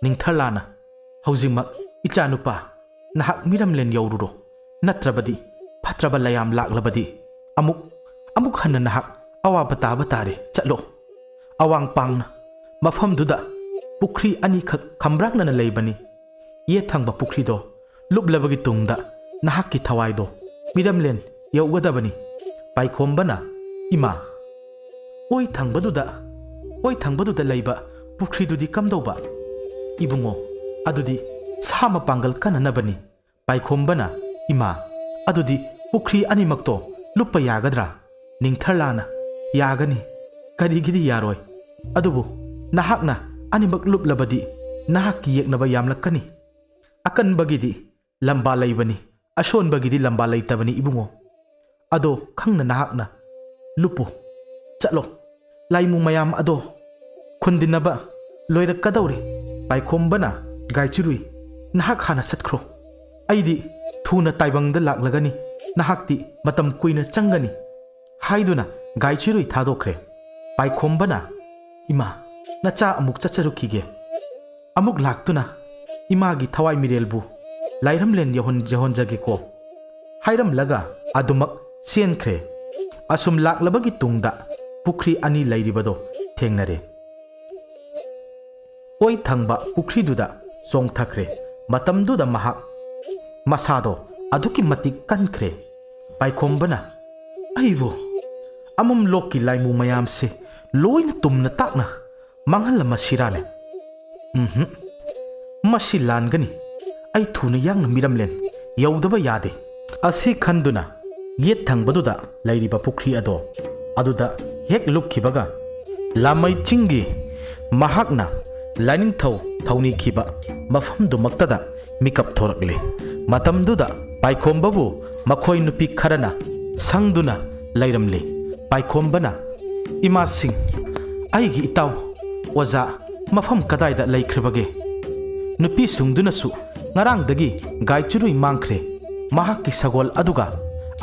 ꯅꯤꯡꯊꯔꯂꯥꯅ, ꯍꯧꯖꯤꯛꯃꯛ ꯏꯆꯥꯅꯨꯄꯥ ꯅꯍꯥꯛ ꯃꯤꯔꯝꯂꯦꯟ ꯌꯧꯔꯨꯔꯣ, ꯅꯠꯇ꯭ꯔꯕꯗꯤ ꯐꯠꯇ꯭ꯔꯕ ꯂꯌꯥꯝ ꯂꯥꯛꯂꯕꯗꯤ ꯑꯃꯨꯛ, ꯑꯃꯨꯛ ꯍꯟꯅ ꯅꯍꯥꯛ ꯑꯋꯥꯕ ꯇꯥꯕ ꯇꯥꯔꯦ, ꯆꯠꯂꯣ꯫ ꯑꯋꯥꯡ ꯄꯥꯡꯅ ꯃꯐꯝꯗꯨꯗ ꯄꯨꯈ꯭ꯔꯤ ꯑꯅꯤꯈꯛ ꯈꯝꯕ꯭ꯔꯥꯛꯅꯅ ꯂꯩꯕꯅꯤ꯫ ꯌꯦꯠ ꯊꯪꯕ ꯄꯨꯈ꯭ꯔꯤꯗꯣ ꯂꯨꯞꯂꯕꯒꯤ ꯇꯨꯡꯗ ꯅꯍꯥꯛꯀꯤ ꯊꯋꯥꯏꯗꯣ ꯃꯤꯔꯝꯂꯦꯟ ꯌꯧꯒꯗꯕꯅꯤ"꯫ ꯄꯥꯏꯈꯣꯝꯕꯅ, "ꯏꯃꯥ, ꯑꯣꯏ ꯊꯪꯕꯗꯨꯗ, ꯑꯣꯏ ꯊꯪꯕꯗꯨꯗ ꯂꯩꯕ ꯄꯨꯈ꯭ꯔꯤꯗꯨꯗꯤ ꯀꯝꯗꯧꯕ?" "ꯏꯕꯨꯡꯉꯣ, ꯑꯗꯨꯗꯤ ꯁꯥ ꯃꯄꯥꯡꯒꯜ ꯀꯟꯅꯅꯕꯅꯤ"꯫ ꯄꯥꯏꯈꯣꯝꯕꯅ, "ꯏꯃꯥ, ꯑꯗꯨꯗꯤ ꯄꯨꯈ꯭ꯔꯤ ꯑꯅꯤꯃꯛꯇꯣ ꯂꯨꯞꯄ ꯌꯥꯒꯗ꯭ꯔꯥ?" ꯅꯤꯡꯊꯔꯂꯥꯅ, "ꯌꯥꯒꯅꯤ꯫ ꯀꯔꯤꯒꯤꯗꯤ ꯌꯥꯔꯣꯏ? ꯑꯗꯨꯕꯨ ꯅꯍꯥꯛꯅ ꯑꯅꯤꯃꯛ ꯂꯨꯞꯂꯕꯗꯤ ꯅꯍꯥꯛꯀꯤ ꯌꯦꯛꯅꯕ ꯌꯥꯝꯂꯛꯀꯅꯤ꯫ ꯑꯀꯟꯕꯒꯤꯗꯤ ꯂꯝꯕꯥ ꯂꯩꯕꯅꯤ, ꯑꯁꯣꯟꯕꯒꯤꯗꯤ ꯂꯝꯕꯥ ꯂꯩꯇꯕꯅꯤ ꯏꯕꯨꯡꯉꯣ꯫ ꯑꯗꯣ ꯈꯪꯅ ꯅꯍꯥꯛꯅ ꯂꯨꯞꯄꯨ꯫ ꯆꯠꯂꯣ, ꯂꯥꯏꯃꯨ ꯃꯌꯥꯝ ꯑꯗꯣ ꯈꯨꯟꯗꯤꯟꯅꯕ ꯂꯣꯏꯔꯛꯀꯗꯧꯔꯦ"꯫ ꯄꯥꯏꯈꯣꯝꯕꯅ ꯒꯥꯏꯆꯤꯔꯨꯏ, "ꯅꯍꯥꯛ ꯍꯥꯟꯅ ꯆꯠꯈ꯭ꯔꯣ꯫ ꯑꯩꯗꯤ ꯊꯨꯅ ꯇꯥꯏꯕꯪꯗ ꯂꯥꯛꯂꯒꯅꯤ, ꯅꯍꯥꯛꯇꯤ ꯃꯇꯝ ꯀꯨꯏꯅ ꯆꯪꯒꯅꯤ" ꯍꯥꯏꯗꯨꯅ ꯒꯥꯏꯆꯤꯔꯨꯏ ꯊꯥꯗꯣꯛꯈ꯭ꯔꯦ꯫ ꯄꯥꯏꯈꯣꯝꯕꯅ, "ꯏꯃꯥ, ꯅꯆꯥ ꯑꯃꯨꯛ ꯆꯠꯆꯔꯨꯈꯤꯒꯦ꯫ ꯑꯃꯨꯛ ꯂꯥꯛꯇꯨꯅ ꯏꯃꯥꯒꯤ ꯊꯋꯥꯏ ꯃꯤꯔꯦꯜꯕꯨ ꯂꯥꯏꯔꯝꯂꯦꯟ ꯌꯧꯍꯟ-, ꯌꯧꯍꯟꯖꯒꯦꯀꯣ" ꯍꯥꯏꯔꯝꯂꯒ ꯑꯗꯨꯃꯛ ꯆꯦꯟꯈ꯭ꯔꯦ꯫ ꯑꯁꯨꯝ ꯂꯥꯛꯂꯕꯒꯤ ꯇꯨꯡꯗ ꯄꯨꯈ꯭ꯔꯤ ꯑꯅꯤ ꯂꯩꯔꯤꯕꯗꯣ ꯊꯦꯡꯅꯔꯦ꯫ ꯑꯣꯏ ꯊꯪꯕ ꯄꯨꯈ꯭ꯔꯤꯗꯨꯗ ꯆꯣꯡꯊꯈ꯭ꯔꯦ꯫ ꯃꯇꯝꯗꯨꯗ ꯃꯍꯥꯛ ꯃꯁꯥꯗꯣ ꯑꯗꯨꯛꯀꯤ ꯃꯇꯤꯛ ꯀꯟꯈ꯭ꯔꯦ꯫ ꯄꯥꯏꯈꯣꯝꯕꯅ, "ꯑꯩꯕꯨ ꯑꯃꯝ ꯂꯣꯛꯀꯤ ꯂꯥꯏꯃꯨ ꯃꯌꯥꯝꯁꯦ ꯂꯣꯏꯅ ꯇꯨꯝꯅ ꯇꯥꯛꯅ ꯃꯥꯡꯍꯜꯂꯝꯃꯁꯤꯔꯥꯅꯦ? ꯎꯝꯍꯨꯝ, ꯃꯁꯤ ꯂꯥꯟꯒꯅꯤ꯫ ꯑꯩ ꯊꯨꯅ ꯌꯥꯡꯅ ꯃꯤꯔꯝꯂꯦꯟ ꯌꯧꯗꯕ ꯌꯥꯗꯦ" ꯑꯁꯤ ꯈꯟꯗꯨꯅ ꯌꯦꯠ ꯊꯪꯕꯗꯨꯗ ꯂꯩꯔꯤꯕ ꯄꯨꯈ꯭ꯔꯤ ꯑꯗꯣ ꯑꯗꯨꯗ ꯍꯦꯛ ꯂꯨꯞꯈꯤꯕꯒ, ꯂꯥꯃꯩ ꯆꯤꯡꯒꯤ ꯃꯍꯥꯛꯅ ꯂꯥꯏꯅꯤꯡꯊꯧ ꯊꯧꯅꯤꯈꯤꯕ ꯃꯐꯝꯗꯨꯃꯛꯇꯗ ꯃꯤꯀꯞ ꯊꯣꯔꯛꯂꯤ꯫ ꯃꯇꯝꯗꯨꯗ ꯄꯥꯏꯈꯣꯝꯕꯕꯨ ꯃꯈꯣꯏ ꯅꯨꯄꯤ ꯈꯔꯅ ꯁꯪꯗꯨꯅ ꯂꯩꯔꯝꯂꯤ꯫ ꯄꯥꯏꯈꯣꯝꯕꯅ, "ꯏꯃꯥꯁꯤꯡ, ꯑꯩꯒꯤ ꯏꯇꯥꯎ, ꯑꯣꯖꯥ ꯃꯐꯝ ꯀꯗꯥꯏꯗ ꯂꯩꯈ꯭ꯔꯕꯒꯦ?" ꯅꯨꯄꯤꯁꯤꯡꯗꯨꯅꯁꯨ, "ꯉꯔꯥꯡꯗꯒꯤ ꯒꯥꯏꯆꯨꯔꯨꯏ ꯃꯥꯡꯈ꯭ꯔꯦ꯫ ꯃꯍꯥꯛꯀꯤ ꯁꯒꯣꯜ ꯑꯗꯨꯒ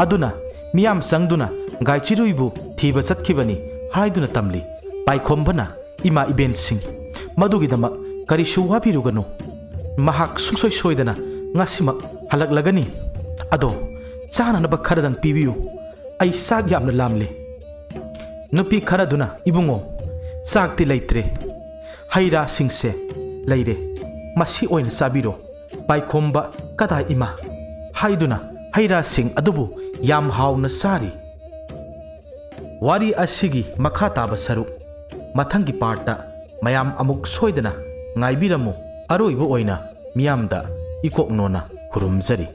ꯑꯗꯨꯅ ꯃꯤꯌꯥꯝ ꯆꯪꯗꯨꯅ ꯒꯥꯏꯆꯨꯔꯨꯏꯕꯨ ꯊꯤꯕ ꯆꯠꯈꯤꯕꯅꯤ" ꯍꯥꯏꯗꯨꯅ ꯇꯝꯂꯤ꯫ ꯄꯥꯏꯈꯣꯝꯕꯅ, "ꯏꯃꯥ ꯏꯕꯦꯟꯁꯤꯡ, ꯃꯗꯨꯒꯤꯗꯃꯛ ꯀꯔꯤꯁꯨ ꯋꯥꯕꯤꯔꯨꯒꯅꯨ꯫ ꯃꯍꯥꯛ ꯁꯨꯡꯁꯣꯏ ꯁꯣꯏꯗꯅ ꯉꯁꯤꯃꯛ ꯍꯜꯂꯛꯂꯒꯅꯤ꯫ ꯑꯗꯣ ꯆꯥꯅꯅꯕ ꯈꯔꯗꯪ ꯄꯤꯕꯤꯌꯨ꯫ ꯑꯩ ꯆꯥꯛ ꯌꯥꯝꯅ ꯂꯥꯝꯂꯦ꯫" ꯅꯨꯄꯤ ꯈꯔꯗꯨꯅ, "ꯏꯕꯨꯡꯉꯣ, ꯆꯥꯛꯇꯤ ꯂꯩꯇ꯭ꯔꯦ꯫ ꯍꯩ ꯔꯥꯁꯤꯡꯁꯦ ꯂꯩꯔꯦ꯫ ꯃꯁꯤ ꯑꯣꯏꯅ ꯆꯥꯕꯤꯔꯣ꯫ ꯄꯥꯏꯈꯣꯝꯕ ꯀꯗꯥꯏ ꯏꯃꯥ?" ꯍꯥꯏꯗꯨꯅ ꯍꯩ ꯔꯥꯁꯤꯡ ꯑꯗꯨꯕꯨ ꯌꯥꯝ ꯍꯥꯎꯅ ꯆꯥꯔꯤ꯫ ꯋꯥꯔꯤ ꯑꯁꯤꯒꯤ ꯃꯈꯥ ꯇꯥꯕ ꯁꯔꯨꯛ ꯃꯊꯪꯒꯤ ꯄꯥꯔꯠꯇ ꯃꯌꯥꯝ ꯑꯃꯨꯛ ꯁꯣꯏꯗꯅ ꯉꯥꯏꯕꯤꯔꯝꯃꯨ꯫ ꯑꯔꯣꯏꯕ ꯑꯣꯏꯅ ꯃꯤꯌꯥꯝꯗ ꯏꯀꯣꯛꯅꯣꯅ ꯈꯨꯔꯨꯝꯖꯔꯤ꯫